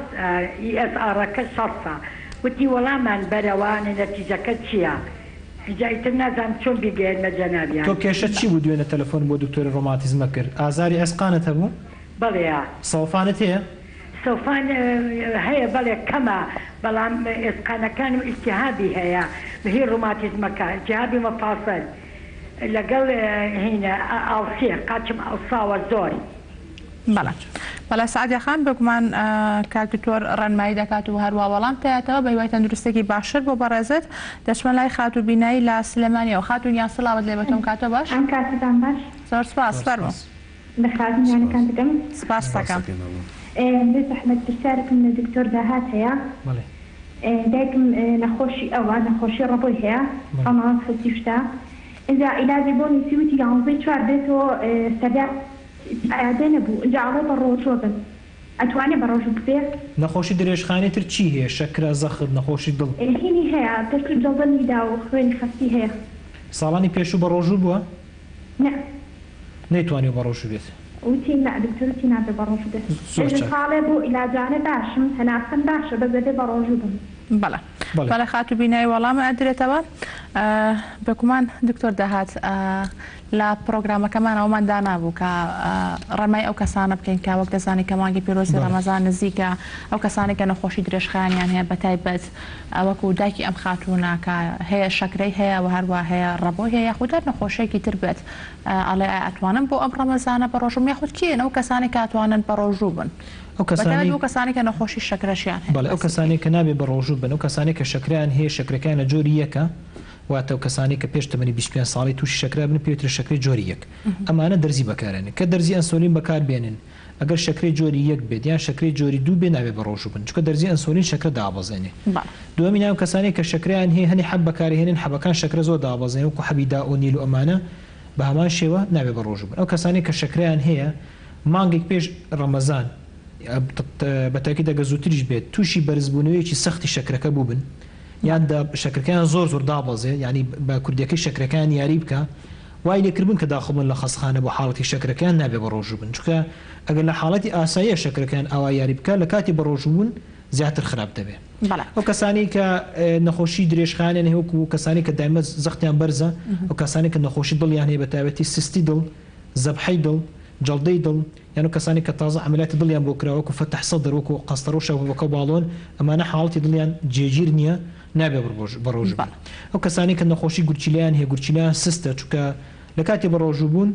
ESR ەکە شەستە وتی وەڵامان بەرەوە نەتیجەکە چییە ئینجا ئیتر نازانم چۆن بیگەیەنمە جەنابیان. تۆ کێشەت چی بوو دوێنێ تەلەفۆنت بۆ دکتۆری ڕۆماتیزمە کرد؟ ئازاری ئێسقانت هەبوو؟ بەڵێ. سەوفانت هەیە؟ سەوفان هەیە بەڵێ کەمە بەڵام ئێسقانەکانم ئیلتیهابی هەیە هی ڕۆماتیزمەکە ئیلتیهابی مەفاسل. لەگەڵ هینە ئاڵسێ قاچم ئاوساوە زۆر. بەڵێ بەڵێ سەعدیە خان بێگومان کاک دکتۆر ڕێنمایی دەکات و هەروا وەڵام تایەتەوە بە هیوای تەندروستێکی باشتر بۆ بەڕێزت دەچمە لای خاتوو بینایی لە سلێمانیەوە خاتوو گیان سڵاوت لێ بێت تۆم کاتۆ باش. ئەم کاتەتان باش. زۆر سپاس فەرموو. بەخێرهاتنی میوانەکان دەکەم. سپاست دەکەم. بێ زەحمەت پرسیارێکم لە دکتۆر داهات هەیە. بەڵێ. دایکم نەخۆشی ئەوە نەخۆشی ڕەبۆی هەیە ساڵانە خەسیوشتە ئینجا عیلاجی بۆ نوسی وتی یانزەی چوار بێتەوە سەردان ئایادە نەبوو ئینجا ئەڵێ بە ڕۆژوە بم ئەتوانێ بە ڕۆژوو ببێ؟ نەخۆشی درێژخایەنی تر چی هەیە شەکرە زەخت نەخۆشی دڵ. هینی هەیە پێشتر جەڵدە لیدا و خوێنی خەستی هەیە. ساڵانی پێشوو بە ڕۆژوو بووە؟ نا. نەیتوانیوە بە ڕۆژوو بێت؟ وتی نا دکتۆر وتی نابێ بە ڕۆژوو بێت. زۆر چاک. ساڵێ بۆ ئیلاجانە باشم هەناسەم باشە بەس ئەبێ بە ڕۆژوو بم. بەڵێ بەڵێ خاتوو بینای وەڵام ئەدرێتەوە بێگومان دکتۆر داهات لە پڕۆگرامەکەمان ئەوەمان دانابوو کە ڕێنمایی ئەو کەسانە بکەین کە وەک دەزانی کە مانگی پیرۆزی ڕەمەزان نزیکە ئەو کەسانەی کە نەخۆشی درێژخایەنیان هەیە بەتایبەت وەکو دایکی ئەم خاتوونە کە هەیە شەکرەی هەیە و هەروە هەیە ڕەبۆی هەیە یاخود هەر نەخۆشیەکی تر بێت ئەڵێ ئایا ئەتوانم بۆ ئەم ڕەمەزانە بەڕۆژووم یاخود کێن ئەو کەسانەی کە ئەتوانن بەڕۆژوو بن ئەو کەسانەی بەتایبەت بۆ کەسانەی کە نەخۆشی شەکرەشیان هەیە بەڵێ ئەو باسی کەسانەی بکەین. کە نابێ بەڕۆژوو بن ئەو کەسانەی کە شەکرەیان هەیە شەکرەکەیان لە جۆری یەکە واتە ئەو کەسانەی کە پێش تەمەنی 25 ساڵی تووشی شەکرە بن پێی وترێ شەکرەی جۆری یەک ئەمانە دەرزی بەکارێنن کە دەرزی ئەنسۆلین بەکار بێنن ئەگەر شەکرەی جۆری یەک بێت یان شەکرەی جۆری دوو بێ نابێ بەڕۆژوو بن چونکە دەرزی ئەنسۆلین شەکرە دابەزێنێ دووەمین ئەو کەسانەی کە شەکرەیان هەیە هەنێ حەب بەکارهێنن حەبەکان شەکرە زۆر دابەزێنن وەکو حەبی دائۆنیل و ئەمانە بە هەمان شێوە نابێ بەڕۆژوو بن ئەو کەسانەی کە شەکرەیان هەیە مانگێک پێش ڕەمەزان بە تاکید ئەگەر زووتریش بێت تووشی بەرزبوونەوەیەکی سەختی شەکرەکە بووبن یان شەکرەکەیان زۆر زۆر دابەزێ یانی بە کوردیەکەی شەکرەکەیان یاری بکا وای لێکردبوون کە داخڵ بن لە خەستخانە بۆ حاڵەتی شەکرەکەیان نابێ بەڕۆژوو بن چونکە ئەگەر لە حاڵەتی ئاساییە شەکرەکەیان ئاوا یاری بکا لە کاتی بەڕۆژوو بوون زیاتر خراپ دەبێ بەڵێ. ئەو کەسانەی کە نەخۆشی درێژخایەنیان هەیە وەکو کەسانی کە دایمە زەختیان بەرزە ئەو کەسانی کە نەخۆشی دڵیان هەیە بە تایبەتی سستی دڵ زەبحەی دڵ جەڵدەی دڵ یان ئەو کەسانەی کە تازە عەمەلیاتی دڵیان بۆ کراوە وەکو فەتح سەدر وەکو قەستەرە و شەبەکە و باڵۆن ئەمانە حاڵەتی دڵیان جێگیر نییە نابێ بەڕۆژوو بن. ئەو کەسانەی کە نەخۆشی گورچیلەیان هەیە گورچیلەیان سستە چونکە لە کاتی بەڕۆژوو بوون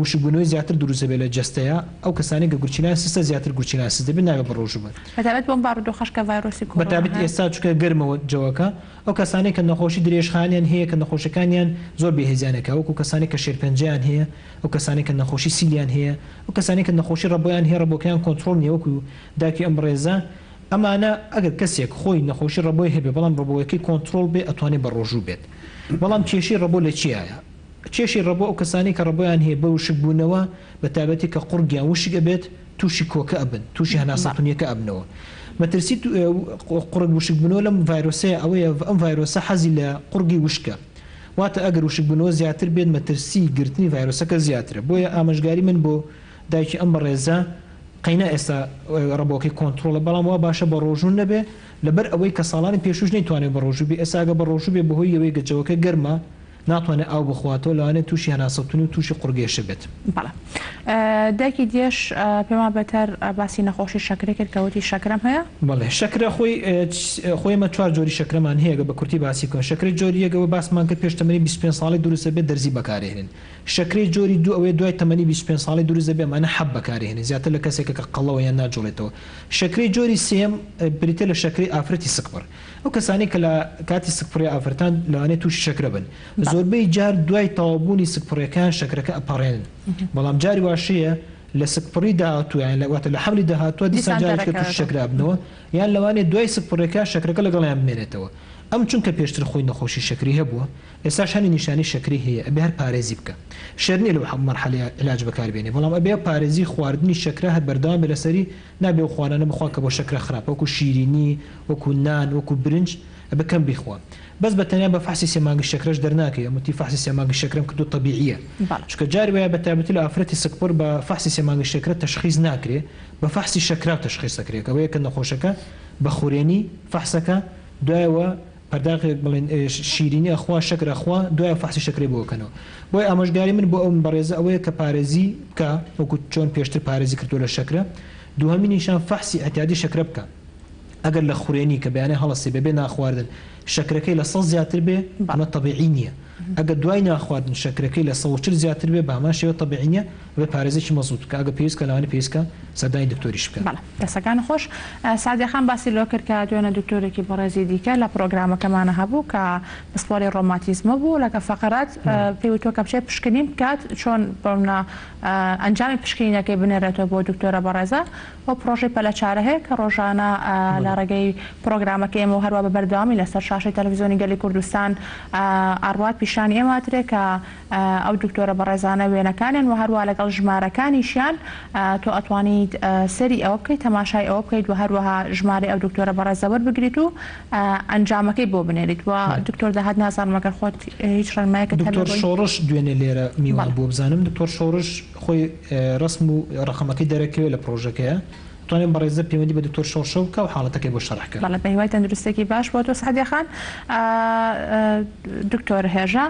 وشکبوونەوەی زیاتر دروست دەبێت لە جەستەیا ئەو کەسانەی کە گورچیلەیان سستە زیاتر گورچیلەیان سست دەبێت نابێت بەڕۆژوو بن. بەتایبەت بۆم بارودۆخەش کە ڤایرۆسی کۆرۆنا بەتایبەت هەیە. ئێستا چونکە گەرمە جەوەکە ئەو کەسانەی کە نەخۆشی درێژخایەنیان هەیە کە نەخۆشەکانیان زۆر بێهێزیان ئەکا وەکو کەسانێک کە شێرپەنجەیان هەیە ئەو کەسانەی کە نەخۆشی سیلیان هەیە، ئەو کەسانەی کە نەخۆشی ڕەبۆیان هەیە ڕەبۆکەیان کۆنترۆڵ نیە وەکو داکی ئەم بەڕێزە، ئەمانە ئەگەر کەسێک خۆی نەخۆشی ڕەبۆی هەبێ بەڵام ڕەبۆیەکەی کۆنترۆڵ بێ ئەتوانێ بەڕۆژوو بێت بەڵام کێشەی ڕەبۆ لە چیایە؟ کێشەی ڕەبۆ ئەو کەسانەی کە ڕەبۆیان هەیە بە وشک بوونەوە بە تایبەتی کە قوڕگیان وشک ئەبێت تووشی کۆکە ئەبن تووشی هەناسە تونیەکە ئەبنەوە مەترسی قوڕگ وشک بوونەوە لەم ڤایرۆسەیە ئەوەیە ئەم ڤایرۆسە حەزی لە قوڕگی وشکە واتە ئەگەر وشکبوونەوە زیاتر بێت مەترسی گرتنی ڤایرۆسەکە زیاترە بۆیە ئامۆژگاری من بۆ دایکی ئەم بەڕێزە قەینا ئێستا ڕەبۆکەی کۆنتڕۆڵە بەڵام وا باشە بەڕۆژوو نەبێ لەبەر ئەوەی کە ساڵانی پێشووش نەیتوانیوە بەڕۆژوو بێ ئێستا ئەگەر بەڕۆژوو بێ بەهۆی یەوەی گە جەوەکە گەرمە ناتوانێ ئاو بخواتەوە لەوانەیە تووشی هەناسەتونی و تووشی قوڕگێشە بێت. بەڵێ دایکی دیەش پێمان بێتەر باسی نەخۆشی شەکرەی کرد کە وتی شەکرەم هەیە. بەڵێ شەکرە خۆی خۆی ئێمە چوار جۆری شەکرەمان هەیە گەر بە کورتی باسی بکەم شەکرەی جۆری یەک ئەوە باسمان کرد پێش تەمەنی 25 ساڵی دروست دەبێت دەرزی بەکارێنن شەکرەی جۆری دوو ئەوەیە دوای تەمەنی 25 ساڵی دروست دەبێت ئەمانە حەب بەکارێنن زیاتر لە کەسێکە کە قەڵەوە یان ناجوڵێتەوە شەکرەی جۆری سێیەم بریتیە لە شەکرەی ئافرەتی سکپڕ ئەو کەسانەی کە لە کاتی سکپڕی ئافرەتان لەوانەیە تووشی شەکرە بن زۆربەی جار دوای تەواوبوونی سکپڕیەکەیان شەکرەکە ئەپەڕێنن بەڵام جاری واش هەیە لە سکپڕی داهاتوو یان لە واتە لە حەملی داهاتووە دیسان دیسان جارێکی تر تووشی دەرەکەوێتەوە. شەکرە ئەبنەوە یان لەوانەیە دوای سکپڕیەکە شەکرەکە لەگەڵیان بمێنێتەوە ئەم چونکە پێشتر خۆی نەخۆشی شەکری هەبووە ئێستاش هەنێ نیشانەی شەکرەی هەیە ئەبێ هەر پارێزی بکا شەرت نیە لەو مەرحەلەیە عیلاج بەکار بێنێ بەڵام ئەبێ پارێزی خواردنی شەکرە هەر بەردەوام بێ لەسەری نابێ ئەو خواردنانە بخوا کە بۆ شەکرە خراپە وەکو شیرینی وەکو نان وەکو برنج ئەبێ کەم بیخوا بەس بە تەنیا بە فەحسی سێ مانگی شەکرەش دەرناکەوی ئەم وتی فەحسی سێ مانگی شەکرەم کردوە تەبیعیە بەڵێ. چونکە جاری وایە بە تایبەتی لە ئافرەتی سکپڕ بە فەحسی سێ مانگی شەکرە تەشخیس ناکرێ بە فەحسی شەکراو تەشخیس ئەکرێ کە ئەوەیە کە نەخۆشەکە بە خورێنی فەحسەکە دوایەوە پەرداخێک بڵێن شیرینی ئەخوا شەکر ئەخوا دوایە فەحسی شەکرەی بۆ ئەکەنەوە بۆیە ئامۆژگاری من بۆ ئەو بەڕێزە ئەوەیە کە پارێزی بکا وەکو چۆن پێشتر پارێزی کردوە لە شەکرە دووهەمینیشان فەحسی ئیعتیادی شەکرە بکا ئەگەر لە خورێنی کە بەیانی هەڵەسێ بەبێ نان خواردن شەکرەکەی لە سەد زیاتر بێ ئەمە تەبیعی نیە. ئەگەر دوای نانخواردن شەکرەکەی لە 140 زیاتر بێ بە هەمان شێوە تەبیعی نیە ئەبێ پارێزێکی مەزبوت بکا ئەگەر پێویست کە لەوانەیە پێویست کە سەردانی دکتۆریش بکا. بەڵێ دەستەکانت خۆش. سەعدیە خان باسی لەوە کرد کە دوێنێ دکتۆرێکی بەڕێزی دیکە لە پڕۆگرامەکەمانا هەبوو کە پسپۆری ڕۆماتیزمە بوو لەگە فەقەرات پێی وتووە کە بچێت پشکنین بکات چۆن بۆمنە ئەنجامی پشکنینەکەی بنێرێتەوە بۆ دکتۆرە بەڕێزە و پڕۆژەی پەلەچارە هەیە کە ڕۆژانە لە ڕێگەی پڕۆگرامەکەی ئێمە و هەروا بە بەردەوامی لەسەر شاشەی تەلەفزیۆنی گەلی کوردستان ئەڕوات پیشانی ئێمە ئەدرێ کە ئەو دکتۆرە بەڕێزانە وێنەکانیان وە هەروا لەگەڵ ژمارەکانیشیان تۆ ئەتوانیت سەری ئەوە بکەیت تەماشای ئەوە بکەیت وە هەروەها ژمارەی ئەو دکتۆرە بەڕێزە وەربگریت و ئەنجامەکەی بۆ بنێریت وە دکتۆر داهات نازانم ئەگەر خۆت هیچ ڕێنمایەکت هەبێ دکتۆر بۆی. شۆڕش دوێنێ لێرە میوان بەڵێ. بووە بزانم دکتۆر شۆڕش خۆی ڕەسم و ڕەقەمەکەی دەرەکەوێ لە پڕۆژەکەیا ئەتوانێ بەڕێزە پەیوەندی بە دکتۆر شۆڕشەوە بکا و حاڵەتەکەی بۆ شەرح کا. بەڵێ بەهیوای تەندروستیەکی باش بۆ تۆ سەعدیە خان. دکتۆر هێژا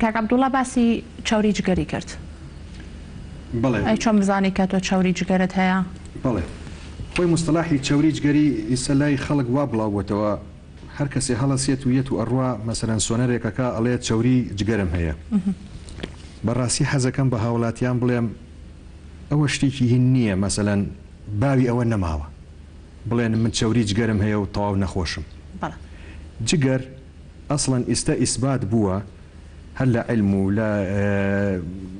کاک عەبدوڵا باسی چەوری جگەری کرد. بەڵێ. ئەی چۆن بزانی کە تۆ چەوری جگەرت هەیە؟ بەڵێ. خۆی موستەلاحی چەوری جگەری ئیسە لای خەڵک وا بڵاو بۆتەوە هەر کەسێ هەڵەسێت و یەت و ئەڕوا مەسەلەن سۆنەرێک ئەکا ئەڵێ چەوری جگەرم هەیە. بە ڕاستی حەزەکەم بە هاوڵاتیان بڵێم ئەوە شتێکی هین نییە مەسەلەن باوی ئەوە نەماوە بڵێن من چەوری جگەرم هەیە و تەواو نەخۆشم. بەڵێ. جگەر ئەسڵەن ئیستە ئیسبات بووە هەر لە عیلم و لە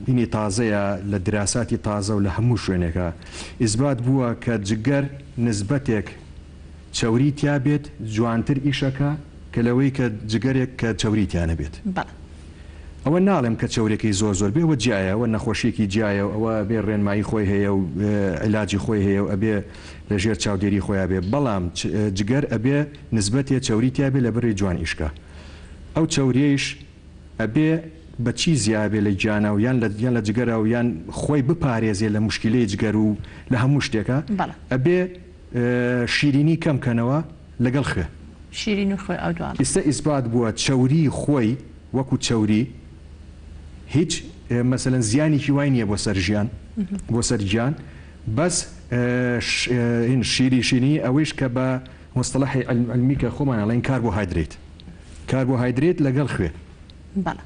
هینی تازەیا لە دراساتی تازە و لە هەموو شوێنێکا ئیسبات بووە کە جگەر نسبەتێک چەوری تیا بێت جوانتر ئیشەکا کە لەوەی کە جگەرێک کە چەوری تیا نەبێت. بەڵێ. ئەوە ناڵێم کە چەورەکەی زۆر زۆر بێ ئەوە جیایە ئەوە نەخۆشیەکی جیایە و ئەوە ئەبێ ڕێنمایی خۆی هەیە و عیلاجی خۆی هەیە و ئەبێ لە ژێر چاودێری خۆیا بێ بەڵام جگەر ئەبێ نسبەتێ چەوری تیا بێ لە بەرەی جوان ئیشکا ئەو چەوریەیش ئەبێ بە چی زیا بێ لە گیانا و یان لە یان لە جگەرا و یان خۆی بپارێزێ لە موشکیلەی جگەر و لە هەموو شتێکا بەڵێ. ئەبێ شیرینی کەم کەنەوە لەگەڵ خوێ. شیرین و خوێ ئەو دوانە. ئیستە ئیسبات بووە چەوری خۆی وەکو چەوری هیچ مەسەلەن زیانێکی وای نیە بۆ سەر ژیان بۆ سەر گیان بەس هین شیری شیرینی ئەوەیش کە بە مستەڵەحی علمی کە خۆمان ئەڵێن کاربۆهایدرەیت کاربۆهایدرەیت لەگەڵ خوێ. بەڵێ.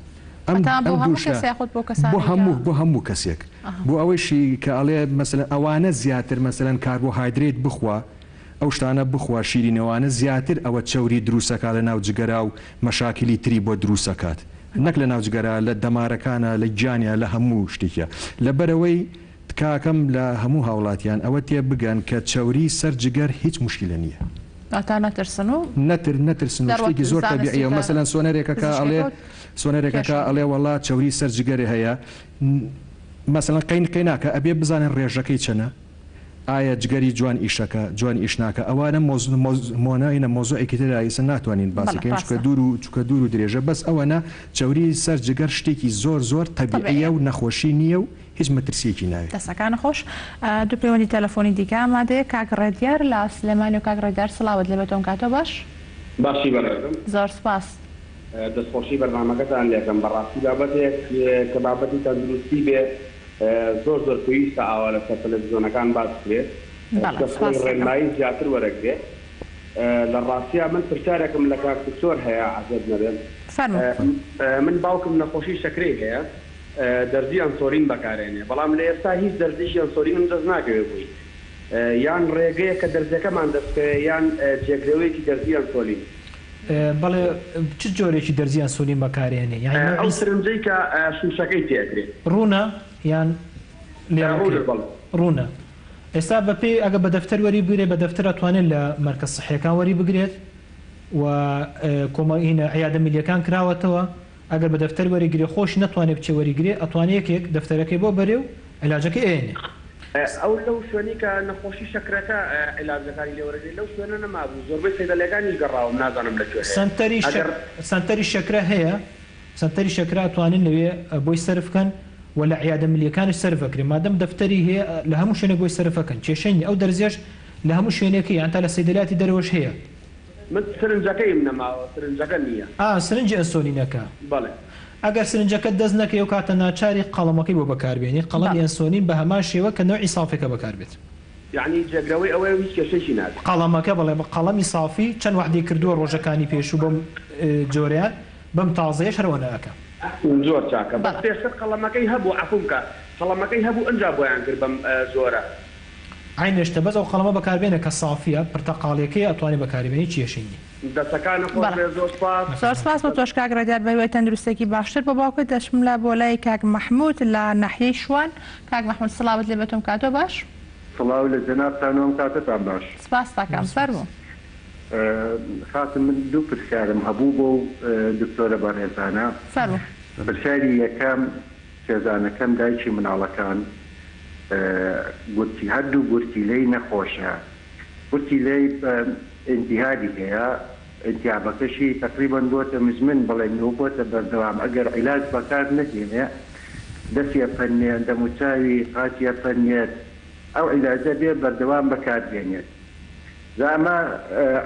ئەم هەتا بۆ ئەم دوو هەموو شتە کەس یاخود بۆ بۆ کەسانێک کە هەموو بۆ هەموو کەسێک ئەها. بۆ ئەوەیشی کە ئەڵێ مەسەلەن ئەوانە زیاتر مەسەلەن کاربۆهایدرەیت بخوا ئەو شتانە بخوا شیرینەوانە زیاتر ئەوە چەوری دروسەکا لە ناو جگەرا و مەشاکیلی تری بۆ دروسەکات نەک لە ناو جگەرا لە دەمارەکانا لە گیانیا لە هەموو شتێکیا لەبەرئەوەی تکاکەم لە هەموو هاوڵاتیان ئەوە تێ بگەن کە چەوری سەر جگەر هیچ موشکیلە نیە. واتا نەترسن و نەتر نەترسن و لە ڕوە شتێکی زۆر زانستی تەبیعیە و کە مەسەلەن سۆنەرێکەکە ئەڵێ پزیشکەکە سۆنەرێکەکە کێشە. ئەڵێ وەڵا چەوری سەر جگەرێ هەیە مەسەلەن قەین قەیناکە ئەبێ بزانن ڕێژەکەی چەنە ئایا جگەری جوان ئیشەکا جوان ئیش ناکا ئەوانە مۆز مۆز مۆنە ینە مۆزوعێکی ترە ئیسە ناتوانین باسی بەڵێ کەین چونکە ڕاستە. دوور و چونکە دوور و درێژە بەس ئەوەنە چەوری سەر جگەر شتێکی زۆر زۆر تەبیعیە تەبیعیە. و نەخۆشی نیە و هیچ مەترسیەکی ناوێ. دەستەکانت خۆش. دوو پەیوەندی تەلەفۆنی دیکە ئامادەیە کاک ڕێدیار لە سلێمانی و کاک ڕێدیار سڵاوت لێبێت ئەم کاتەو باش. باشی بەڕێزم. زۆر سوپاس. دەستخۆشی بەرنامەکەتان لێکەم بەڕاستی بابەتێک کە بابەتی تەندروستی بێ زۆر زۆر پێویستە ئاوا لەسەر تەلەفزیۆنەکان باس بکرێ بەڵێ چونکە سوپاس خەڵک دەکەم. ڕێنمایی زیاتر وەرەگرێ لە ڕاستیا من پرسیارێکم لە کاک دکتۆر هەیە عەزێت نەبێ فەرموو. من باوکم نەخۆشی شەکرەی هەیە دەرزی ئەنسۆلین بەکارێنێ بەڵام لە ئێستا هیچ دەرزیکی ئەنسۆلینم دەست ناکەوێ بۆی یان ڕێگەیەک کە دەرزیەکەمان دەست بکەوێ یان جێگرەوەیەکی دەرزی ئەنسۆلین. بەڵێ چ جۆرێکی دەرزی ئەنسۆلین بەکارێنێ یانی ئەو نەوعی. سرنجەی کە شوشەکەی تێ ئەکرێ. ڕوونە یان لێڵەکەی؟ ڕوونە بەڵێ. ڕوونە ئێستا بە پێی ئەگەر بە دەفتەر وەری بگرێت بە دەفتەر ئەتوانێت لە مەرکەز سحیەکان وەری بگرێت و کۆمەڵ هینە عیادە میلیەکان کراوەتەوە ئەگەر بە دەفتەر وەری گرێ خۆشی نەتوانێ بچێ وەری گرێ ئەتوانێ یەکێک دەفتەرەکەی بۆ بەرێ و عیلاجەکەی ئەیەنێ. ئەو لەو شوێنەی کە نەخۆشی شەکرەکە عیلاجەکانی لێ وەرەگرێ لەو شوێنە نەمابوو زۆربەی سەیدەلەکانیش گەڕاوم نازانم لە کوێ هەیە سەنتەری شەک ئەگەر. سەنتەری شەکرە هەیە سەنتەری شەکرە ئەتوانن لەوێ بۆی سەرف کەن و لە عیادە ملیەکانیش سەرف ئەکرێ مادەم دەفتەری هەیە لە هەموو شوێنێک بۆی سەرف ئەکەن کێشەی نیە ئەو دەرزیەش لە هەموو شوێنێک هەیە هەتا لە سەیدەلیاتی دەرەوەش هەیە. من سرنجەکەیم نەماوە سرنجەکە نیە. ئا سرنجی ئەنسۆلینەکە. بەڵێ. ئەگەر سرنجەکەت دەست نەکەی ئەو کاتە ناچاری قەڵەمەکەی بۆ بەکار بێنی، قەڵەمی بەڵێ. ئەنسۆلین بە هەمان شێوە کە نەوعی سافیەکە بەکار بێت. یەعنی جێگرەوەی ئەوەیە و هیچ کێشەیشی نابێت. قەڵەمەکە بەڵێ بە قەڵەمی سافی چەند وەحدەی کردووە ڕۆژەکانی پێشوو بەم جۆرەیان. بەم تازەیەش هەر ئەوەنە ئەکا. زۆر چاکە بەس بەڵێ. پێشتر قەڵەمەکەی هەبوو عەفوم کە قەڵەمەکەی هەبوو ئنجا بۆیان کرد بەم جۆرە. عەینە شتە بەس ئەو قەڵەمە بەکار بێنە کە سافیە پرتەقاڵیەکەیە ئەتوانی بەکاری بێنی هیچ کێشەی نیە. دەسەکانت خۆش بەڵێ بێ زۆر سوپاس. زۆر سوپاس بۆ تۆش کاک ڕێدیار بەهیوای تەندروستیەکی باشتر بۆ باوکت دەچم لە بۆ لای کاک مەحمود لە ناحیەی شوان کاک مەحمود سڵاوت لێ بێت ئەم کاتۆ باش. سڵاو لە جەنابتان و ئەم کاتەتان باش. سپاست دەکەم فەرموو. خاتون من دوو پرسیارم هەبوو بۆ دکتۆرە بەڕێزانە. فەرموو. پرسیاری یەکەم خێزانەکەم دایکی مناڵەکان گورچی هەردوو گورچیلەی نەخۆشە گورچیلەی ئینتیهابی هەیە ئینتیابەکەشی تەقریبەن بۆتە مزمن بڵێن و بۆتە بەردەوام ئەگەر عیلاج بەکار نەهێنێ دەستی ئەپەنێ دەموچاوی قاچی ئەپەنێت ئەو عیلاجە بێ بەردەوام بەکار بێنێت جا ئەمە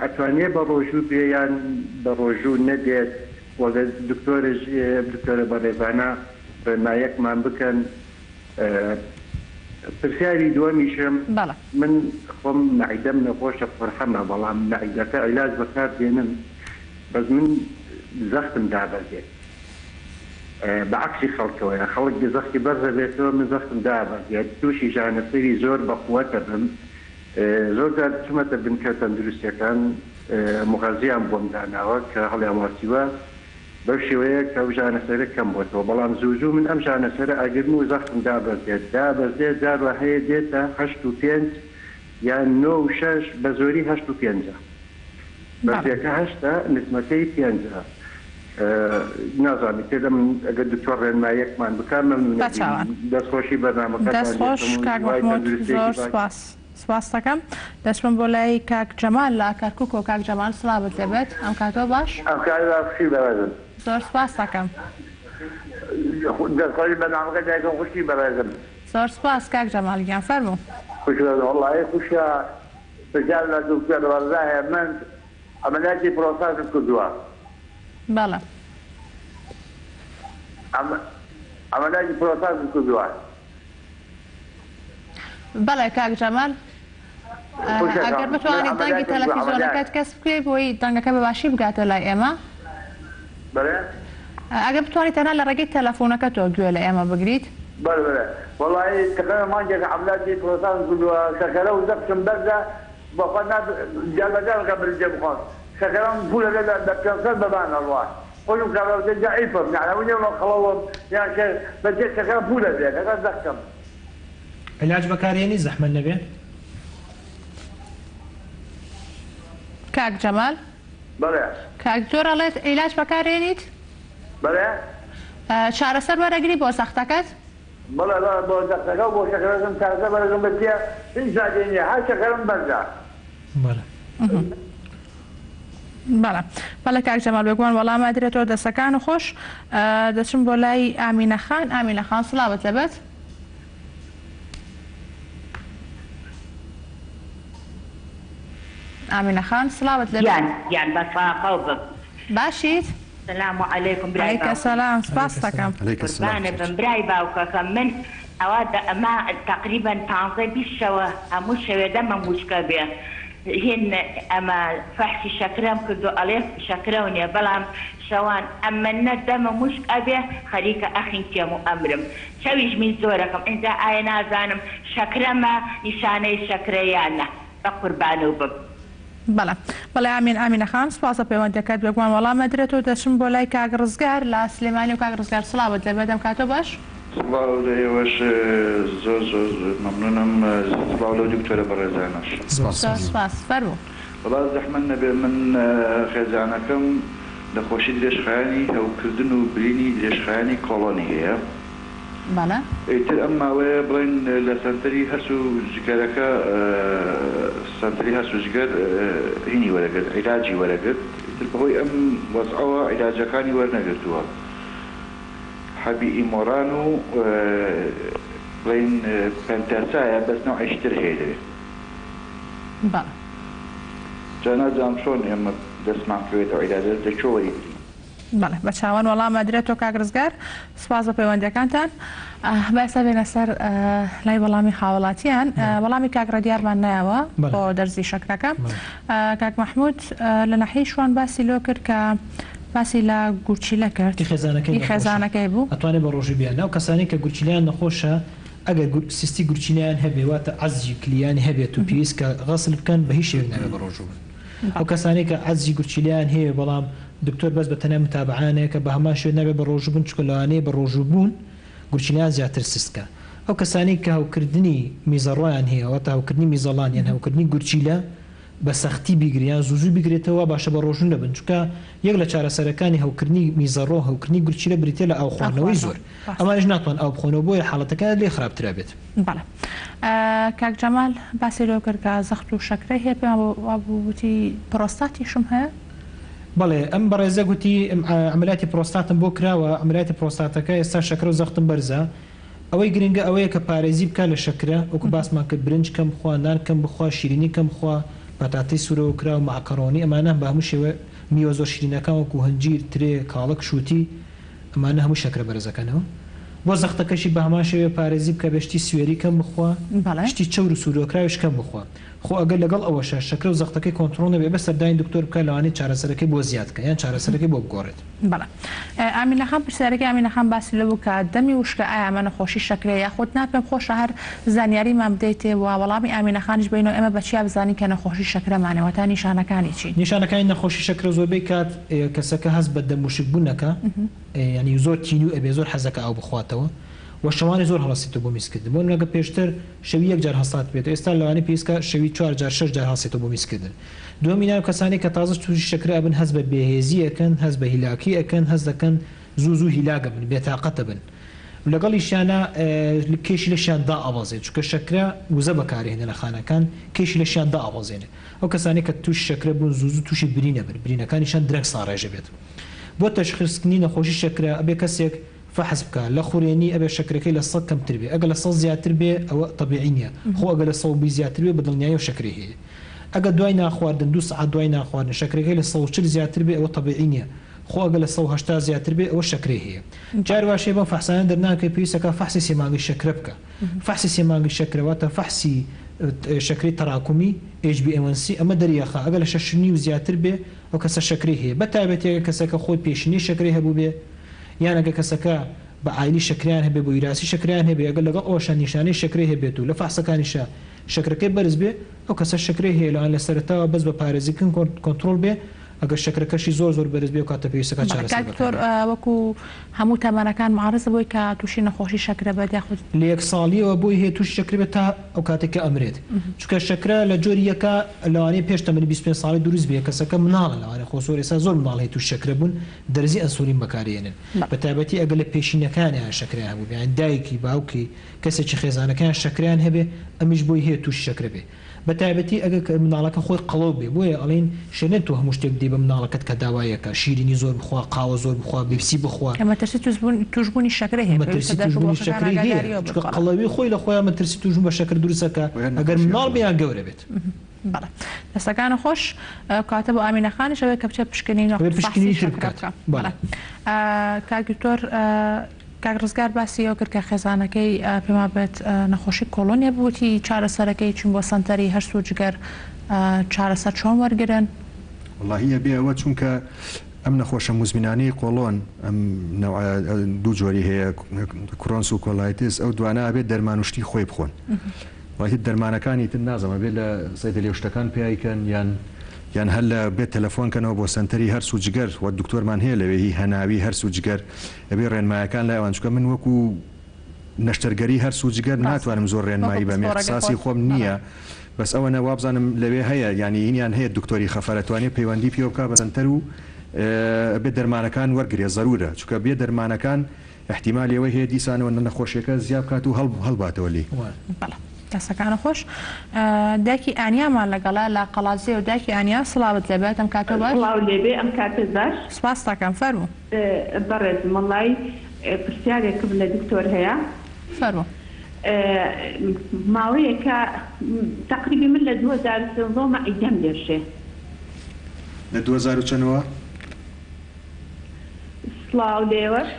ئەتوانێ بە ڕۆژوو بێ یان بە ڕۆژوو نەبێت وە گەر دکتۆرش دکتۆرە بەڕێزانە ڕێنمایەکمان بکەن پرسیاری دووەمیشم بەڵێ. من خۆم مەعیدەم نەخۆشە قورحەمە بەڵام مەعیدەکە عیلاج بەکار دێنم بەس من زەختم دابەزێت بە عەکسی خەڵکەوەیە خەڵک زەختی بەرزەبێتەوە من زەختم دابەزێت تووشی ژانەسەری زۆر بەقوەتە بم زۆر جار چومەتە بنکە تەندروستیەکان موغەزیان بۆم داناوە کە هەڵیان واسیوە بەو شێوەیە کە ئەو ژانەسەرە کەم بۆتەوە بەڵام زوو زوو من ئەم ژانەسەرە ئەگرم و زەختم دابەزێت دابەزێت جار وا هەیە دێتە 8 و 5 یان 9 و 6 بە زۆری هەشت و پێنجە بەرزیەکە هەشتە نزمەکەی پێنجە نازانم ئیتر ئەمن ئەگەر دکتۆر ڕێنماییەکمان بکا مەمنونە بین بەچاوان. دەستخۆشی بەرنامەکەتان دەست خۆش لێکەم و کاک هیوای مەحمود تەندروستیەکی زۆر باش. سوپاس سوپاستەکەم دەچمە بۆ لای کاک جەمال لە کەرکوکەوە کاک جەمال سڵاوت لێبێت ئەم کاتەوە باش. ئەم کاتە باش خوشکی بەڕێزم. زۆر سوپاستەکەم. دەست خۆشی بەرنامەکەت لێکەم خوشکی بەڕێزم. زۆر سوپاس کاک جەمال گیان فەرموو. خوشکی بەڕێزم وەڵاهی خوشکە پرسیار لە دکتۆر ڕەزا هەیە من عەمەلیاتی پرۆستاتم کردووە. بەڵێ. عەمەلیاتی پرۆستاتم کردووە. بەڵێ کاک جەمال ئەگەر بتوانی دەنگی تەلەفیزۆنەکەت کەس بکەی بۆی دەنگەکە بە باشی بگاتە لای ئێمە. بەڵێ. ئەگەر بتوانی تەنها لە ڕێگەی تەلەفۆنەکەتەوە گوێ لە ئێمە بگریت. بەڵێ بەڵێ وەڵایی تەقریبا مانگێکە عەمەلیاتی پرۆستاتم کردووە شەکەرە و زەختم بەرزە بەخوا نا جار بە جار کە برنجێ بخۆم شەکەرەم پوولە لە لە 500 بەبان ئەڕوا خۆشم کابرا وتێ زەعیفم یەعنی ئەوە نیە بڵێم قەڵەوم یان شێر بەس یەک شەکەرم پوولە بێ لەگەڵ زەختم. عیلاج بەکارێنی زەحمەت نەبێ. کاک جەمال. بەڵێ. کاک دکتۆر ئەڵێت عیلاج بەکارێنیت؟ بەڵێ. چارەسەر وەرەگری بۆ زەختەکەت؟ بەڵێ بەڵێ بۆ زەختەکە و بۆ شەکرەکەم چارەسەر وەرەگرم بەس چیە هیچ فایدەی نیە هەر شەکرم بەرزە. بەڵێ. بەڵێ بەڵێ کاک جەمال بێگومان وەڵام ئەدرێتەوە دەسەکان خۆش دەچم بۆ لای ئامینە خان ئامینە خان سڵاوت لەبێت. ئامینە خان سڵاوت لێ گیان گیان بە ساقەو بم. باشیت؟ سلام علیکم برای علیک باوکم. سلام سپاست دەکەم. علیک السلام قوربانت کچ. بم برای باوکەکەم من ئەوە دە ئەمە تەقریبەن پانزە 20 شەوە هەموو شەوێ دەمم وشکە بێ هین ئەمە فەحسی شەکرەم کردو ئەڵێ شەکرەو نیە بەڵام شەوان ئەمەنە دەمم وشک ئەبێ خەریکە ئەخنکێم و ئەمرم چەویش میز زۆرەکەم ئینجا ئایا نازانم شەکرەمە نیشانەی شەکرە یان نا بەقوربانو بم. بەڵێ بەڵێ ئامین ئامینە خان سوپاس بۆ پەیوەندیەکەت بێگومان وەڵام ئەدرێت و دەچم بۆ لای کاک ڕزگار لە سلێمانی و کاک ڕزگار سڵاوت لێبێت ئەم کاتەو باش. سڵاو لە ئێوەش زۆر زۆر مەمنونم سڵاو لەو دکتۆرە بەڕێزانەش. سپاس زۆر سپاس فەرموو. وەڵا زەحمەت نەبێ من خێزانەکەم نەخۆشی درێژخایەنی هەوکردن و برینی درێژخایەنی کۆڵۆنی هەیە. بەڵێ. ئیتر ئەم ماوەیە بڵێین لە سەنتەری هەرس و جگەرەکە سەنتەری هەرس و جگەر هینی وەرەگرت عیلاجی وەرەگرت ئیتر بەهۆی ئەم وەزعەوە عیلاجەکانی وەرنەگرتووە حەبی ئیمۆران و بڵێین پەنتاسایە بەس نەوعێکی تر هەیە لەوێ. بەڵێ. جا نازانم چۆن ئێمە دەستمان کەوێت ئەو عیلاجە لە کوێ وەریگرین. بەڵێ بە چاوان وەڵام ئەدرێتەوە کاک ڕزگار سوپاس بۆ پەیوەندیەکانتان با ئێستا بێنە سەر لای وەڵامی هاوڵاتیان وەڵامی کاک ڕێدیارمان نایەوە بۆ دەرزی شەکرەکە کاک مححمود لە ناحیەی شوان باسی لۆ کرد کە باسی لە گورچیلە کرد. ئی خێزانەکەی ئی نەخۆشە خێزانەکەی بوو. ئەتوانێ بە ڕۆژوو بێ ئەو کەسانەی کە گورچیلەیان نەخۆشە ئەگەر سیستی گورچیلەیان هەبێ واتە عەجزی کلیان هەبێت و پێویست کە غەسل بکەن بە هیچ شێوەیەک نابێ بە ڕۆژوو بن. ئەو کەسانەی کە عەجزی گورچیلەیان هەیە بەڵام دکتۆر بەس بە تەنیا متابەعەیان ئەکا بە هەمان شێوە نابێ بە ڕۆژوو بن چونکە لەوانەیە بە ڕۆژوو بوون گورچیلەیان زیاتر سست کا. ئەو کەسانەی کە هەوکردنی میزەڕۆیان هەیە واتە هەوکردنی میزەڵان یان هەوکردنی گورچیلە بە سەختی بیگرێ یان زوو زوو بیگرێتەوە وا باشە بە ڕۆژوو نەبن چونکە یەک لە چارەسەرەکانی هەوکردنی میزەڕۆ هەوکردنی گورچیلە بریتیە لە ئاو ئاو خواردنەوەی خواردنەوە زۆر ڕاستە. ئەمانیش ناتوانن ئاو بخۆنەوە بۆیە حاڵەتەکەیان لێ خراپتر ئەبێت. بەڵێ کاک جەمال باسی لەوە کرد کە زەخت و شەکرەی هەیە پێمان وابوو وتی پرۆستاتیشم هەیە؟ بەڵێ ئەم بەڕێزە گوتی عەمەلیاتی پرۆستاتم بۆ کراوە عەمەلیاتی پرۆستاتەکە ئێستا شەکرە و زەختم بەرزە ئەوەی گرنگە ئەوەیە کە پارێزی بکا لە شەکرە وەکو باسمان کرد برنج کەم بخوا نان کەم بخوا شیرینی کەم بخوا پەتاتەی سورەوە کراو مەعکەڕۆنی ئەمانە بە هەموو شێوە میوە زۆر شیرینەکان وەکو هەنجیر ترێ کاڵەک شوتی ئەمانە هەموو شەکرە بەرزەکەنەوە بۆ زەختەکەشی بە هەمان شێوەیە پارێزی بکە بێ شتی سوێری کەم بخوا بەڵێ. شتی چەور و سورەوەکراویش کەم بخوا خۆ ئەگەر لەگەڵ ئەوەشا شەکرە و زەختەکەی کۆنتڕۆڵ نەبێ ئەبێ سەردانی دکتۆر بکا لەوانەیە چارەسەرەکەی بۆ زیاد کا یان چارەسەرەکەی بۆ بگۆڕێت. بەڵێ ئامینە خان پرسیارەکەی ئامینە خان باسی لەوە بوو کە دەمی وشکە ئایا ئەمە نەخۆشی شەکرەیە یاخود نا پێم خۆشە هەر زانیاریمان بدەیتێ و وەڵامی ئامینە خانیش بەینەوە ئێمە بە چیا بزانین کە نەخۆشی شەکرەمانە واتە نیشانەکانی چین؟ نیشانەکانی نەخۆشی شەکرە زۆربەی کات کەسەکە هەست بە دەم وشک بوون ئەکا یانی زۆر تینوو ئەبێ زۆر حەزەکا ئاو بخواتەوە و شەوانی زۆر هەڵەسێتەوە بۆ میزکردن بۆ نمونە گەر پێشتر شەوی یەک جار هەستاتبێتەوە ئێستا لەوانەیە پێویست کا شەوی چوار جار شەش جار هەڵسێتەوە بۆ میزکردن دووەمین ئەو کەسانەی کە تازە تووشی شەکرە ئەبن هەست بە بێهێزی ئەکەن هەست بە هیلاکی ئەکەن هەست دەکەن زوو زوو هیلاک ئەبن بێتاقەت ئەبن لەگەڵیشیانا کێشی لەشیان دائەبەزێت چونکە شەکرە وزە بەکارئەهێنێ لە خانەکان کێشی لەشیان دائەبەزێنێ ئەو کەسانەی کە تووشی شەکرە بوون زوو زوو تووشی برین ئەبن برینەکانیشیان درەنگ ساڕێژ ئەبێت بۆ تەشخیسکردنی نەخۆشی شەکرە ئەبێ کەسێک فەحس بکا لە خورێنی ئەبێ شەکرەکەی لە سەد کەمتر بێ ئەگەر لە سەد زیاتر بێ ئەوە تەبیعی نیە خۆ ئەگەر لە 120 زیاتر بێ بە دڵنیاییەوە شەکرەی هەیە ئەگەر دوای نانخواردن دوو سەعات دوای نانخواردن شەکرەکەی لە 140 زیاتر بێ ئەوە تەبیعی نیە خۆ ئەگەر لە 180 زیاتر بێ ئەوە شەکرەی هەیە جار واش هەیە بەم فەحسانە دەرناکەوێ پێویست ئەکا فەحسی سێ مانگەی شەکرە بکا فەحسی سێ مانگەی شەکرە واتە فەحسی شەکرەی تەراکومی HbA1c ئەمە دەریەخا ئەگەر لە شەش و نیو زیاتر بێ ئەو کەسە شەکرەی هەیە بە تایبەتی ئەگەر کەسەکە خۆی پێشینەی شەکرەی هەبووبێ یان ئەگەر کەسەکە بە عایلی شەکرەیان هەبێ بۆ ویراسی شەکرەیان هەبێ ئەگەر لەگەڵ ئەوەشا نیشانەی شەکرەی هەبێت و لە فەحسەکانیشا شەکرەکەی بەرز بێ ئەو کەسە شەکرەی هەیە لەوان لە سەرەتاوە بەس بە پارێزیکردن کۆنترۆڵ بێ ئەگەر شەکرەکەشی زۆر زۆر بەرز بێ ئەو کاتە پێویستەکات بەڵێ چارەسەر کاک دکتۆر بەکاربێت. وەکو هەموو تەمەنەکان معەڕزە بۆی کە توشی نەخۆشی شەکرە بێت یاخود. لە یەک ساڵیەوە بۆی هەیە توشی شەکرە بێت تا ئەو کاتەی کە ئەمرێت چونکە شەکرە لە جۆری یەکە لەوانەیە پێش تەمەنی 25 ساڵی دروست بێ کەسەکە مناڵە لەوانەیە خۆ زۆر ئێستا زۆر مناڵ هەیە توشی شەکرە بوون دەرزی ئەنسۆلین بەکارئێنن بەتایبەتی ئەگەر لە پێشینەکانیان شەکرەیان هەبووبێ یان دایکی باوکی کەسێکی خێزانەکەیان شەکرەیان هەبێ ئەمیش بۆی هەیە توشی شەکرە بێ بەتایبەتی ئەگەر منداڵەکە خۆی قەڵەو بێ بۆیە ئەڵێین شێرنە تۆ هەموو شتێک بدەی بە منداڵەکەت کە داوای ئەکا شیرینی زۆر بخوا قاوە زۆر بخوا بیپسی بخوا. کە مەترسی توشبوونی شەکرەی هەیە مەترسی پێویستە دایک و توشبوونی باوکەکان شەکرەی هەیە ئاگاداری ئەوە بن چونکە بەڵێ. قەڵەوی خۆی لە خۆیا مەترسی توشبوون بە شەکر دروست ئەکا ئەگەر منداڵ بێ یان گەورە بێت. بەڵێ دەستەکانت خۆش کەواتە بۆ ئامینە خانیش ئەوەیە کە بچێت پشکنین و ئەبێ فەحسی پشکنینی تر شەکرە بکات بکا بەڵێ. بەڵێ کاک دکتۆر کاک ڕزگار باسی ئەوە کرد کە خێزانەکەی پێم وابێت نەخۆشی کۆڵۆن هەبوو وتی چارەسەرەکەی چوون بۆ سەنتەری هەرس و جگەر چارەسەر چۆن وەرگرن؟ وەڵاهی ئەبێ ئەوە چونکە ئەم نەخۆشە موزمینانەی قۆڵۆن ئەم نەوعە دوو جۆری هەیە Crohn's و colitis ئەو دوانە ئەبێت دەرمان و شتی خۆی بخۆن وەڵاهی دەرمانەکانی تر نازانم ئەبێت لە سەیدەلیە و شتەکان پێی کەن یان یان هەر لە بێت تەلەفۆن کەنەوە بۆ سەنتەری هەرس و جگەر وە دکتۆرمان هەیە لەوێ هی هەناوی هەرس و جگەر ئەبێ ڕێنمایەکان لای ئەوان چونکە من وەکو نەشتەرگەری هەرس و جگەر ڕاستە ناتوانم زۆر وەکو ڕێنمایی بەم پسپۆڕەکەی ئیختساسی خۆت خۆم بەڵێ. نییە بەس ئەوەنە وابزانم لەوێ هەیە یانی هینیان هەیە دکتۆری خەفەرە توانێ پەیوەندی پێوە بکا بە سەنتەر و ئەبێ دەرمانەکان وەرگرێ زەرورە چونکە بێ دەرمانەکان ئیحتیمالی ئەوەی هەیە دیسانەوە نەخۆشیەکە زیا بکات و هەڵباتەوە لێی. بەڵێ دەستەکانت خۆش. دایکی ئانیامان لەگەڵە لە قەڵادزێ و دایکی ئانیا سڵاوت لێبێت ئەم کاتەو باش. سڵاو لێبێ ئەم کاتەت باش. سپاست دەکەم فەرموو. بەڕێزم وەڵای پرسیارێکم لە دکتۆر هەیە. فەرموو. ماوەیەکە تەقریبی من لە 2013 مەعیدەم دێشێ. لە 2000 و چەنەوە؟ سڵاو لێوەش.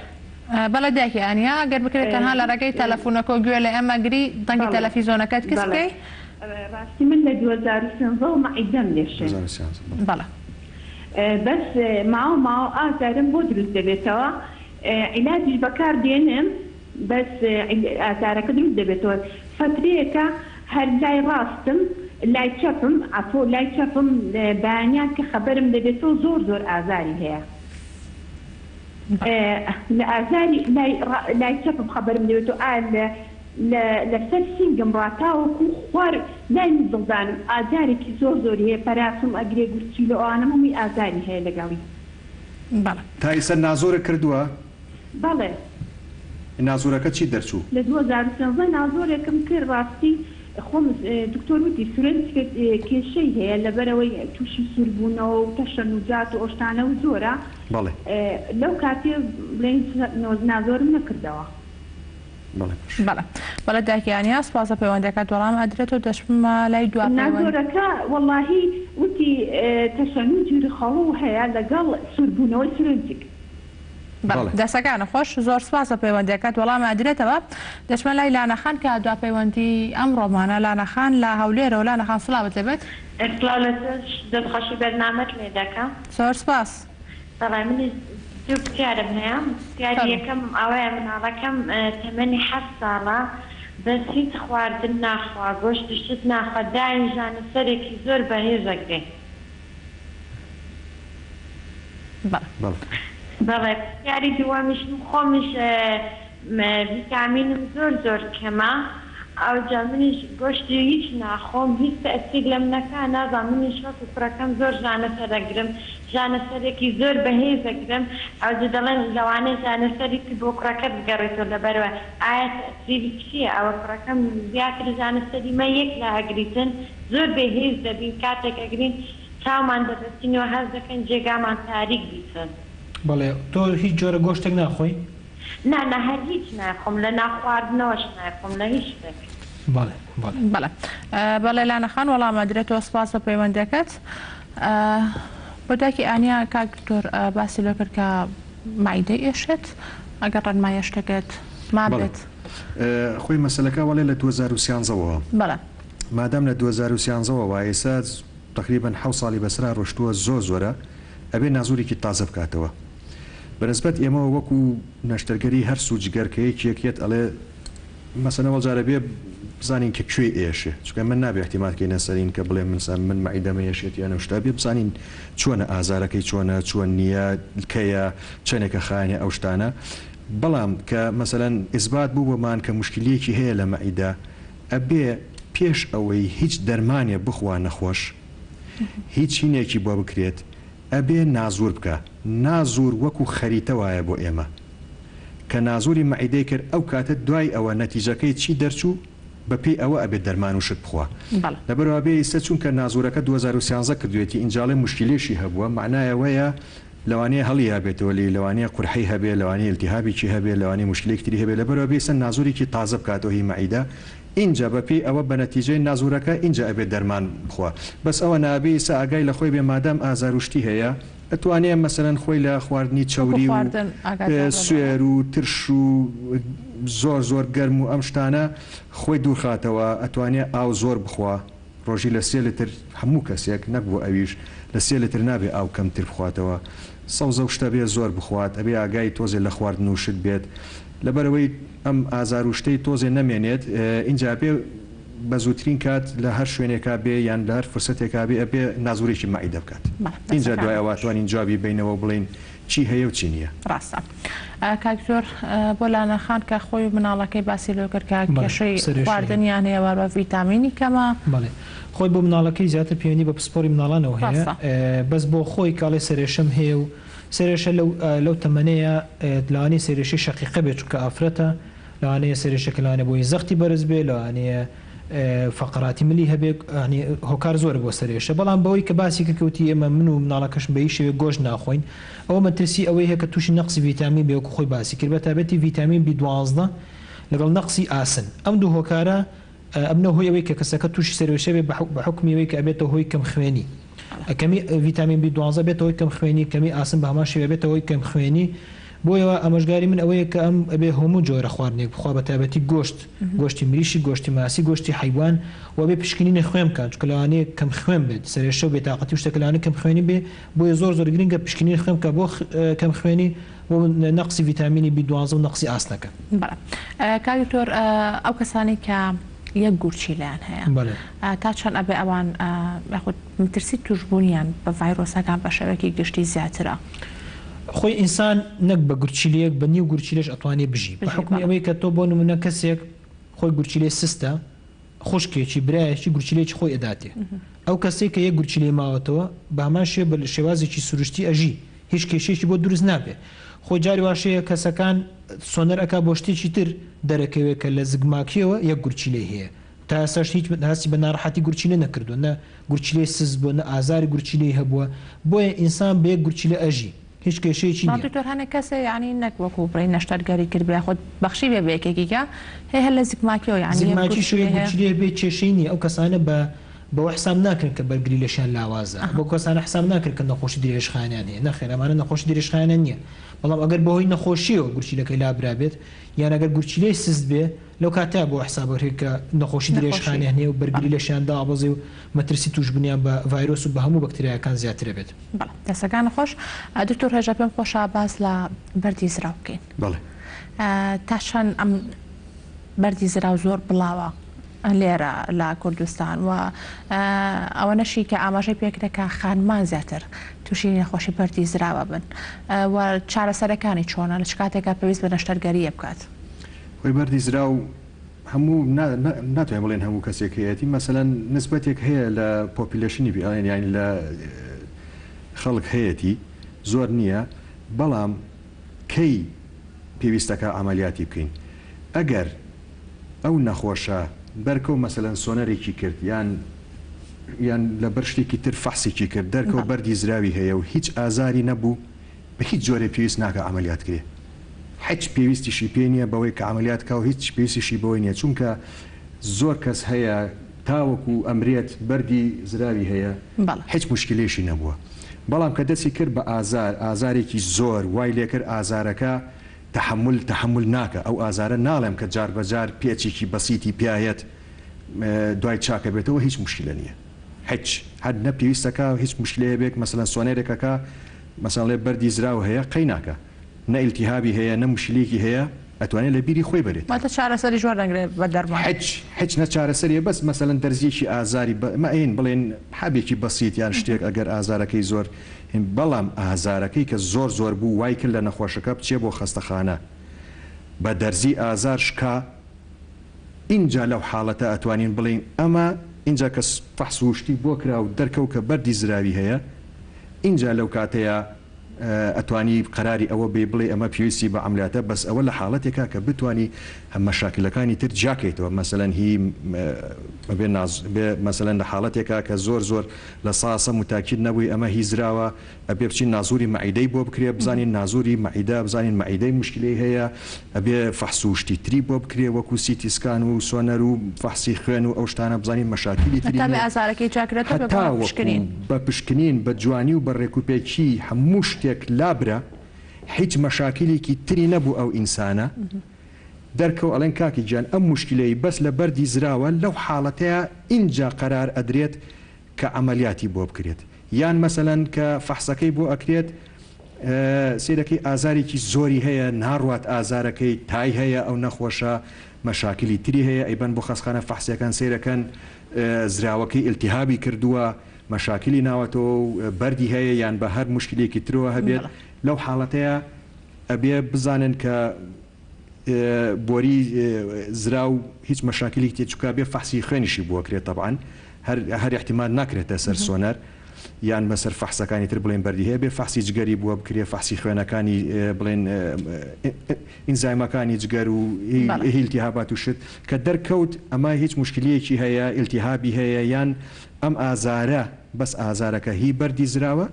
بەڵێ دایکی ئانیا گەر بکرێت تەنها لە ڕێگەی تەلەفونەکەوە گوێ لە ئێمە گری دەنگی تەلەفیزۆنەکەت کز بکەی. ڕاستی من لە 2013 وە مەعیدەم لێشێ. 2013 بەڵێ. بەڵێ. بەس ماوە ماوە ئازارم بۆ دروست دەبێتەوە عیلاجیش بەکار دێنم بەس ئازارەکە دروست دەبێتەوە فەترەیەکە هەر لای ڕاستم لای چەپم عەفو لای چەپم بەیانیان کە خەبەرم دەبێتەوە زۆر زۆر ئازاری هەیە لە ئازاری لای لای چەپم خەبەرم دەبێتەوە ئا لە لە لەسەر سینگم ڕا تاوەکو خوار لای مزڵدانم ئازارێکی زۆر زۆری هەیە پەراسوم ئەگرێ گورچیلە ئەوانەم هەمووی ئازاری هەیە لەگەڵی. بەڵێ. تا ئیستا نازۆرت کردووە؟ بەڵێ. نازۆرەکە چی دەرچوو؟ لە 2013 نازۆرێکم کرد ڕاستی خۆم دکتۆر وتی سورێنچکت کێشەی هەیە لەبەرئەوەی توشی سوربوونەوە و تەشەنوجات و ئەوشتانە و زۆرە بەڵێ. لەو کاتێ بڵێین نازۆرم نەکردەوە. بەڵێ باش. بەڵێ بەڵێ دایک یانیا سوپاس بۆ پەیوەندیەکەت وەڵام ئەدرێتەوە دەچمە لای دوا پەیوەند. نازۆرەکە وەڵاهی وتی تەشەنوجی ڕیخۆڵو هەیە لەگەڵ سوربوونەوەی سورێنچک. بەڵێ بەڵێ. دەسەکانت خۆش زۆر سوپاس بۆ پەیوەندیەکەت وەڵام ئەدرێتەوە دەچمە لای لانە خان کە دوا پەیوەندی ئەمڕۆمانە لانە خان لە هەولێرەوە لانە خان سڵاوت لێبێت. سڵاو لە تۆش دەستخۆشی بەرنامەت لێ دەکەم. زۆر سوپاس. بەڵێ منیش دوو پرسیارم هەیە پرسیاری فەرموو. یەکەم ئەوەیە مناڵەکەم تەمەنی حەفت ساڵە بەس هیچ خواردن ناخوا گۆشت و شت ناخوا دایم ژانە سەرێکی زۆر بەهێز ئەگرێ. بەڵێ. بەڵێ. بەڵێ پرسیاری دووەمیشم خۆمیش ڤیتامینم زۆر زۆر کەمە ئەوجا منیش گۆشتی هیچ ناخۆم هیچ تەئسیر لەم نەکا نازانم منیش وەکو کوڕەکەم زۆر ژانە سەرەگرم ژانە سەرێکی زۆر بەهێز ئەگرم ئەوجا دەڵێن لەوانەیە ژانە سەریکی بۆ کوڕەکەت بگەڕێتەوە لەبەرئەوە ئایا تەئسیری چیە ئەوە کوڕەکەم زیاتر ژانە سەری مە یەک لا ئەگریتن زۆر بێ هێز دەبین کاتێک ئەگرین چاومان دەبەستینەوە هەست دەکەین جێگامان تاریک بیتن. بەڵێ تۆ هیچ جۆرە گۆشتێک ناخۆی؟ نا نا هەر هیچ نایخۆم لە ناو خواردنەوەش نایخۆم لە هیچ شتێک. بەڵێ بەڵێ. بەڵێ بەڵێ لانە خان وەڵام ئەدرێتەوە سپاس بۆ پەیوەندیەکەت بۆ دایکی ئانیا کاک دکتۆر باسی لۆ کرد کە مەعیدەی ئێشێت ئەگەر ڕەنمایە شتەکەت بەڵێ مابێت. خۆی مەسەلەکە وەڵێ لە 2013 وە بەڵێ. مادام لە 2013 وە وایە ئێستا تەقریبەن حەوت ساڵی بەسەرا ڕۆشتووە زۆر زۆرە ئەبێ نازوورێکی تازە بکاتەوە بەنسبەت ئێمەوە وەکو نەشتەرگەری هەرس و جگەر کە یەکێک یەت ئەڵێ مەسەلەن وەڵ جارە بێ بزانین کە کوێی ئێشێ چونکە من نابێ احتیماد کەینە سەرین کە بڵێ من سا من مەعیدەمە یەشێت یان ئەو شتە بێ بزانین چۆنە ئازارەکەی چۆنە چۆن نییە کەیە چەنێکە خایەنێ ئەو شتانە بەڵام کە مەسەلەن ئیسبات بوو بۆمان کە موشکیلەیەکی هەیە لە مەعیدە ئەبێ پێش ئەوەی هیچ دەرمانێ بخوا نەخۆش هیچ هینێکی بۆ بکرێت ئەبێ نازور بکا نازور وەکو خەریتە وایە بۆ ئێمە کە نازوری مەعیدەی کرد ئەو کاتە دوای ئەوە نەتیجەکەی چی دەرچوو بە پێی ئەوە ئەبێ دەرمان و شت بخوا بەڵێ. لەبەرئەوە ئەبێ ئیستە چونکە نازورەکە 2013 کردوێتی ئینجاڵێ موشکیلەیشی هەبووە مەعنای ئەوەیە لەوانەیە هەڵیابێتەوە لێی لەوانەیە قورحەی هەبێ لەوانەیە ئیلتیهابێکی هەبێ لەوانەیە موشکیلەیەکی تری هەبێ لەبەرئەوە ئەبێ ئیستە نازورێکی تازە بکاتەوە هی مەعیدە ئینجا بە پێی ئەوە بە نەتیجەی نازورەکە ئینجا ئەبێ دەرمان بخوا بەس ئەوە نا ئەبێ ئیستا ئاگای لە خۆی بێ مادام ئازار و شتی هەیە ئەتوانێ مەسەلەن خۆی لە خواردنی وەکو چەوری و خواردن ئاگادار بێ بەڵێ. سوێر و ترش و زۆر زۆر گەرم و ئەم شتانە خۆی دوور خاتەوە ئەتوانێ ئاو زۆر بخوا ڕۆژی لە سێ لتر هەموو کەسێک نەک بۆ ئەویش لە سێ لتر نابێ ئاو کەمتر بخواتەوە سەوزە و شتە بێ زۆر بخوات ئەبێ ئاگای تۆزێ لە خواردن و شت بێت لەبەرئەوەی ئەم ئازار و شتەی تۆزێ نەمێنێت ئینجا ئەبێ بە زووترین کات لە هەر شوێنێکا بێ یان لە هەر فرسەتێکا بێ ئەبێ نازورێکی مەعیدە بکات بەڵێ ئینجا دەستەکانت دوای ئەوە خۆش. توانین جوابی بەینەوە و بڵێین چی هەیە و چی نییە. ڕاستە کاک دکتۆر بۆ لانە خان کە خۆی و مناڵەکەی باسی لۆ کرد کە بەڵێ کێشەی سەرێشەی هەیە. خواردنیان هەیە وەروە ڤیتامینی کەمە. بەڵێ خۆی بۆ مناڵەکەی زیاتر پەیوەندی بە پسپۆری مناڵانەوە هەیە ڕاستە. بەس بۆ خۆی کە ئەڵێ سەرێشەم هەیە و سەرێشە لەو لەو تەمەنەیە لەوانەیە سەرێشەی شەقیقە بێت چونکە ئافرەتە لەوانەیە سەرێشەکە لەوانەیە بۆی زەختی بەرز بێ لەوانەیە فەقەراتی ملی هەبێ یانی هۆکار زۆرە بۆ سەرێشە بەڵام بەوەی کە باسی کرد کە وتی ئێمە من و مناڵەکەشم بە هیچ شێوەیەک گۆشت ناخۆین ئەوە مەترسی ئەوەی هەیە کە تووشی نەقسی ڤیتامین بێ وەکو خۆی باسی کرد بە تایبەتی ڤیتامین بی 12 لەگەڵ نەقسی ئاسن ئەم دوو هۆکارە ئەبنە هۆی ئەوەی کە کەسەکە تووشی سەرێشە بێ بە حوکمی ئەوەی کە ئەبێتە هۆی کەم خوێنی کەمی ڤیتامین بی 12 ئەبێتە هۆی کەم خوێنی کەمی ئاسن بە هەمان شێوە ئەبێتە هۆی کەم خوێنی. بۆیەوە ئامۆژگاری من ئەوەیە کە ئەم ئەبێ هەموو جۆرە خواردنێک بخوا بە تایبەتی گۆشت، گۆشتی مریشک، گۆشتی ماسی، گۆشتی حەیوان و ئەبێ پشکنینی خوێن بکات چونکە لەوانەیە کەم خوێن بێت، سەرئێشە و بێتاقەتی و شتەکە لەوانەیە کەم خوێنی بێ بۆیە زۆر زۆر گرنگە پشکنینی خوێن بکات بۆ کەم خوێنی بۆ نەقسی ڤیتامینی بی 12 و نەقسی ئاسنەکە. بەڵێ کاک دکتۆر ئەو کەسانەی کە یەک گورچیلەیان هەیە تا چەند ئەبێ ئەوان یاخود مەترسی توشبوونیان بە ڤایرۆسەکان بە شێوەیەکی گشتی زیاترە؟ خۆی ئینسان نەک بە گورچیلەیەک بە نیو گورچیلەش ئەتوانێ بژی بە حوکمی ئەوەی کە تۆ بۆ نمونە کەسێک خۆی گورچیلەی سستە خوشکێکی برایەکی گورچیلەیەکی خۆی ئەداتێ ئەو کەسەی کە یەک گورچیلەی ماوەتەوە بە هەمان شێوە بە شێوازێکی سروشتی ئەژی هیچ کێشەیەکی بۆ دروست نابێ خۆی جاری واش هەیە کەسەکان سۆنەر ئەکا بۆ شتێکی تر دەرەکەوێ کە لە زگماکیەوە یەک گورچیلەی هەیە تا ئێستاش هیچ هەستی بە ناڕەحەتی گورچیلە نەکردووە نە گورچیلەی سست بووە نە ئازاری گورچیلەی هەبووە بۆیە ئینسان بە یەک گورچیلە ئەژی هیچ کێشەیەکی بەڵام نییە. دکتۆر هەنێک کەس هەیە یانی نەک وەکو بڵێی نەشتەرگەری کردبێ یاخود بەخشیبێ بە یەکێکی کە هەیە هەر لە زگماکیەوە یانی یەک زگماکیشەوە گورچیلەی یەک هەیە. گورچیلەی هەبێ کێشەی نییە ئەو کەسانە بە بەوە حساب ناکرێن کە بەرگری لەشیان لاوازە بەو کەسانە حساب ناکرێن کە نەخۆشی درێژخایەنیان هەیە نەخێر ئەمانە نەخۆشی درێژخایەنیان نییە بەڵام ئەگەر بەهۆی نەخۆشیەوە گورچیلەکەی لابرابێت یان ئەگەر گورچیلەی سست بێ لەو کاتەیا بۆ حساب ئەکرێت کە نەخۆشی درێژخایەنیان هەیە و بەرگری لەشیان دابەزێ و مەترسی توشبونیان بە ڤایرۆس و بە هەموو بەکتریاکان زیاتر ئەبێت. بەڵێ دەستەکانت خۆش دکتۆر هێژا پێم خۆشە باس لە بەردی زراو بکەین. بەڵێ. تا چەند ئەم بەردی زراو زۆر بڵاوە لێرە لە کوردستان و ئەوەنەشی کە ئاماژەی پێکرا کە خانمان زیاتر تووشی نەخۆشی بەردی زراوە بن و چارەسەرەکانی چۆنە لە چ کاتێکا پێویست بە نەشتەرگەرییە بکات؟ خۆی بەردی زراو هەموو ناتوانین بڵێن هەموو کەسێک هەیەتی مەسەلەن نسبەتێک هەیە لە پۆپیلەشنی پێ ئەڵێن یانی لە خەڵک هەیەتی زۆر نییە بەڵام کەی پێویستەکە عەمەلیاتی بکەین ئەگەر ئەو نەخۆشە دەرکەو مەسەلەن سۆنەرێکی کرد یان یان لەبەر شتێکی تر فەحسێکی کرد دەرکەو بەردی زراوی هەیە و هیچ ئازاری نەبوو بە هیچ جۆرێ پێویست ناکا عەمەلیات کرێ حچ پێویستیشی پێ نیە بەوەی کە عەمەلیات کا و هیچ پێویستیشی بەوەی نیە چونکە زۆر کەس هەیە تاوەکو ئەمرێت بەردی زراوی هەیە حچ موشکیلەیشی نەبووە بەڵام کە دەستی کرد بە ئازار ئازارێکی زۆر وای لێکرد ئازارەکە تەحەمول تەحەمول ناکا ئەو ئازارە ناڵێم کە جار بە جار پێچێکی بەسیتی پیایەت دوای چاکەبێتەوە هیچ موشکیلە نیە حچ هەر نە پێویستەکا هیچ موشکیلەیە بێک مەسەلەن سۆنێرێک ئەکا مەسەلەن ئەڵێ بەردی زراو هەیە قەی ناکا نە ئیلتیهابی هەیە نە موشکیلەیەکی هەیە ئەتوانێ لە بیری خۆی بەرێتەوە. واتە چارەسەریش وەرنەگرێ بە دەرمان. حچ حچ نە چارەسەریە بەس مەسەلەن دەرزیەکی ئازاری بە مە ئەین بڵێن حەبێکی بەسیت یان شتێک ئەگەر ئازارەکەی زۆر هین بەڵام ئازارەکەی کە زۆر زۆر بوو وای کرد لە نەخۆشەکە بچێ بۆ خەستەخانە بە دەرزی ئازار شکا ئینجا لەو حاڵەتە ئەتوانین بڵێین ئەمە ئینجا کە فەحس و شتی بۆ کرا و دەرکەوت کە بەردی زراوی هەیە ئینجا لەو کاتەیا ئەتوانی قەراری ئەوە بەی بڵێی ئەمە پێویستی بە عەملیاتە بەس ئەوە لە حاڵەتێکا کە بتوانی مەشاکلەکانی تر جیاکەیتەوە مەسەلەن هی بێ ناز بێ مەسەلەن لە حاڵەتێکا کە زۆر زۆر لە ساسە موتاکید نەبووی ئەمە هی زراوە ئەبێ بچین نازوری مەعیدەی بۆ بکرێ بزانین نازوری مەعیدە بزانین مەعیدەی موشکیلەی هەیە ئەبێ فەحس و شتی تری بۆ بکرێ وەکو سیتی سکان و سۆنەر و فەحسی خوێن و ئەو شتانە بزانین مەشاکیلی تری هەتا بێ نیە ئازارەکەی چاکرێتەوە بێ هەتا گۆڕان وەکو پشکنین. بە پشکنین بە جوانی و بە ڕێکوپێکی هەموو شتێک لابرا هیچ مەشاکیلێکی تری نەبوو ئەو ئینسانە دەرکەو ئەڵێن کاکە گیان ئەم موشکیلەی بەس لە بەردی زراوە لەو حاڵەتەیا ئینجا قەرار ئەدرێت کە عەمەلیاتی بۆ بکرێت یان مەسەلەن کە فەحسەکەی بۆ ئەکرێت سەیرەکەی ئازارێکی زۆری هەیە ناڕوات ئازارەکەی تای هەیە ئەو نەخۆشە مەشاکلی تری هەیە ئەیبەن بۆ خەسخانە فەحسەکەن سەیرەکەن زراوەکەی ئیلتیهابی کردووە مەشاکلی ناوەتەوە و بەردی هەیە یان بە هەر موشکلێکی ترەوە هەبێت لەو حاڵەتەیە ئەبێ بزانن کە بۆری زراو هیچ مەشاکلیک تێ چوکا بێ فەحسی خوێنیشی بۆ کرێت تەبعەن هەر هەر احتمال ناکرێتە سەر سۆنەر یان بەسەر فەحسەکانی تر بڵێن بەردی هەیە بێ فەحسی جگەری بووە بکرێ فەحسی خوێنەکانی بڵێن ئینزایمەکانی جگەر و هی التهابات و شت کە دەرکەوت ئەمە هیچ مشکلیەکی هەیە التهابی هەیە یان ئەم ئازارە بەس ئازارەکە هی بەردی زراوە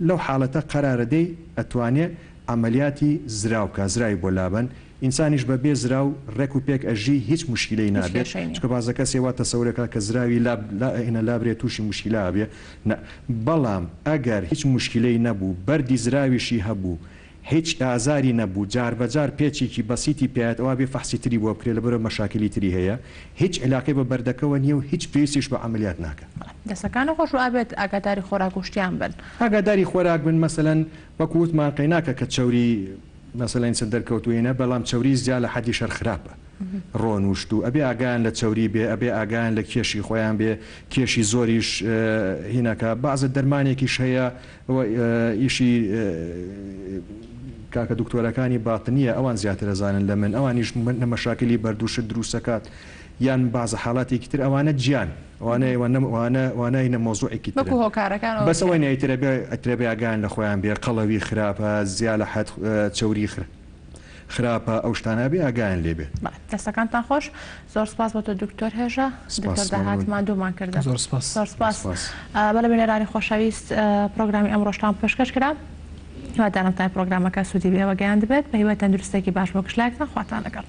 لەو حاڵەتە قەرارە دەی ئەتوانێ عەمەلیاتی زراو بکا زراوی بۆ لابەن ئینسانیش بە بێ زراو ڕێک و پێک ئەژی هیچ موشکیلەی هیچ نابێت کێشەی نیە. چونکە بازە کەسێ وا تەسەورەکا کە زراوی لا لا هینە لابرێ توشی موشکیلە ئەبێ نا بەڵام ئەگەر هیچ موشکیلەی نەبوو بەردی زراویشی هەبوو. هیچ ئازاری نەبوو جار بە جار پێچێکی بەسیتی پێیات ئەوا بێ فەحسی تری بۆ بکرێ لەبەرئەوە مەشاکیلی تری هەیە هیچ عیلاقەی بە بەردەکەوە نیە و هیچ پێویستیش بە عەمەلیات ناکا. دەسەکانت خۆش و ئەبێت ئاگاداری خۆراک و شتیان بن. ئاگاداری خۆراک بن مەسەلەن وەکو وتمان قەیناکە کە چەوری مەسەلەن ئینسان دەرکەوتوو هینە بەڵام چەوری زیا لە حەدیش هەر خراپە ڕۆن و شت و ئەبێ ئاگایان لە چەوری بێ ئەبێ ئاگایان لە کێشی خۆیان بێ کێشی زۆریش هینەکە بەعزە دەرمانێکیش هەیە ئەوە ئیشی کاکە دکتۆرەکانی باتنیە ئەوان زیاتر ئەزانن لە من ئەوانیش نە مەشاکلی بەرد و شت دروستەکات یان بەعزە حالاتێکی تر ئەوانە جیان ئەوانە ئەوانە ئەوانە هینە مەوزوعێکی ترن وەکو هۆکارەکان ئەوە بەس ئەوەی نا ئیتر ئەبێ ئیتر ئەبێ ئاگایان لە خۆیان بێ قەڵەوی خراپە زیا لە حەد چەوری خراپە ئەو شتانە ئەبێ ئاگایان لێ بێت. بەڵێ دەستەکانتان خۆش زۆر سپاس بۆ تۆ دکتۆر هێژا سپاس دکتۆر داهات مەمنون. ماندوومان کردن زۆر سپاس. زۆر سپاس سپاس. بەڵێ بینەرانی خۆشەویست پرۆگرامی ئەمڕۆشتان پێشکەش کرا هیوادارم تای پرۆگرامەکە سوودی بە ئێوە گەیاندبێت بە هیوای تەندروستێکی باش بۆ گشت لایەکتان خواتان لەگەڵ.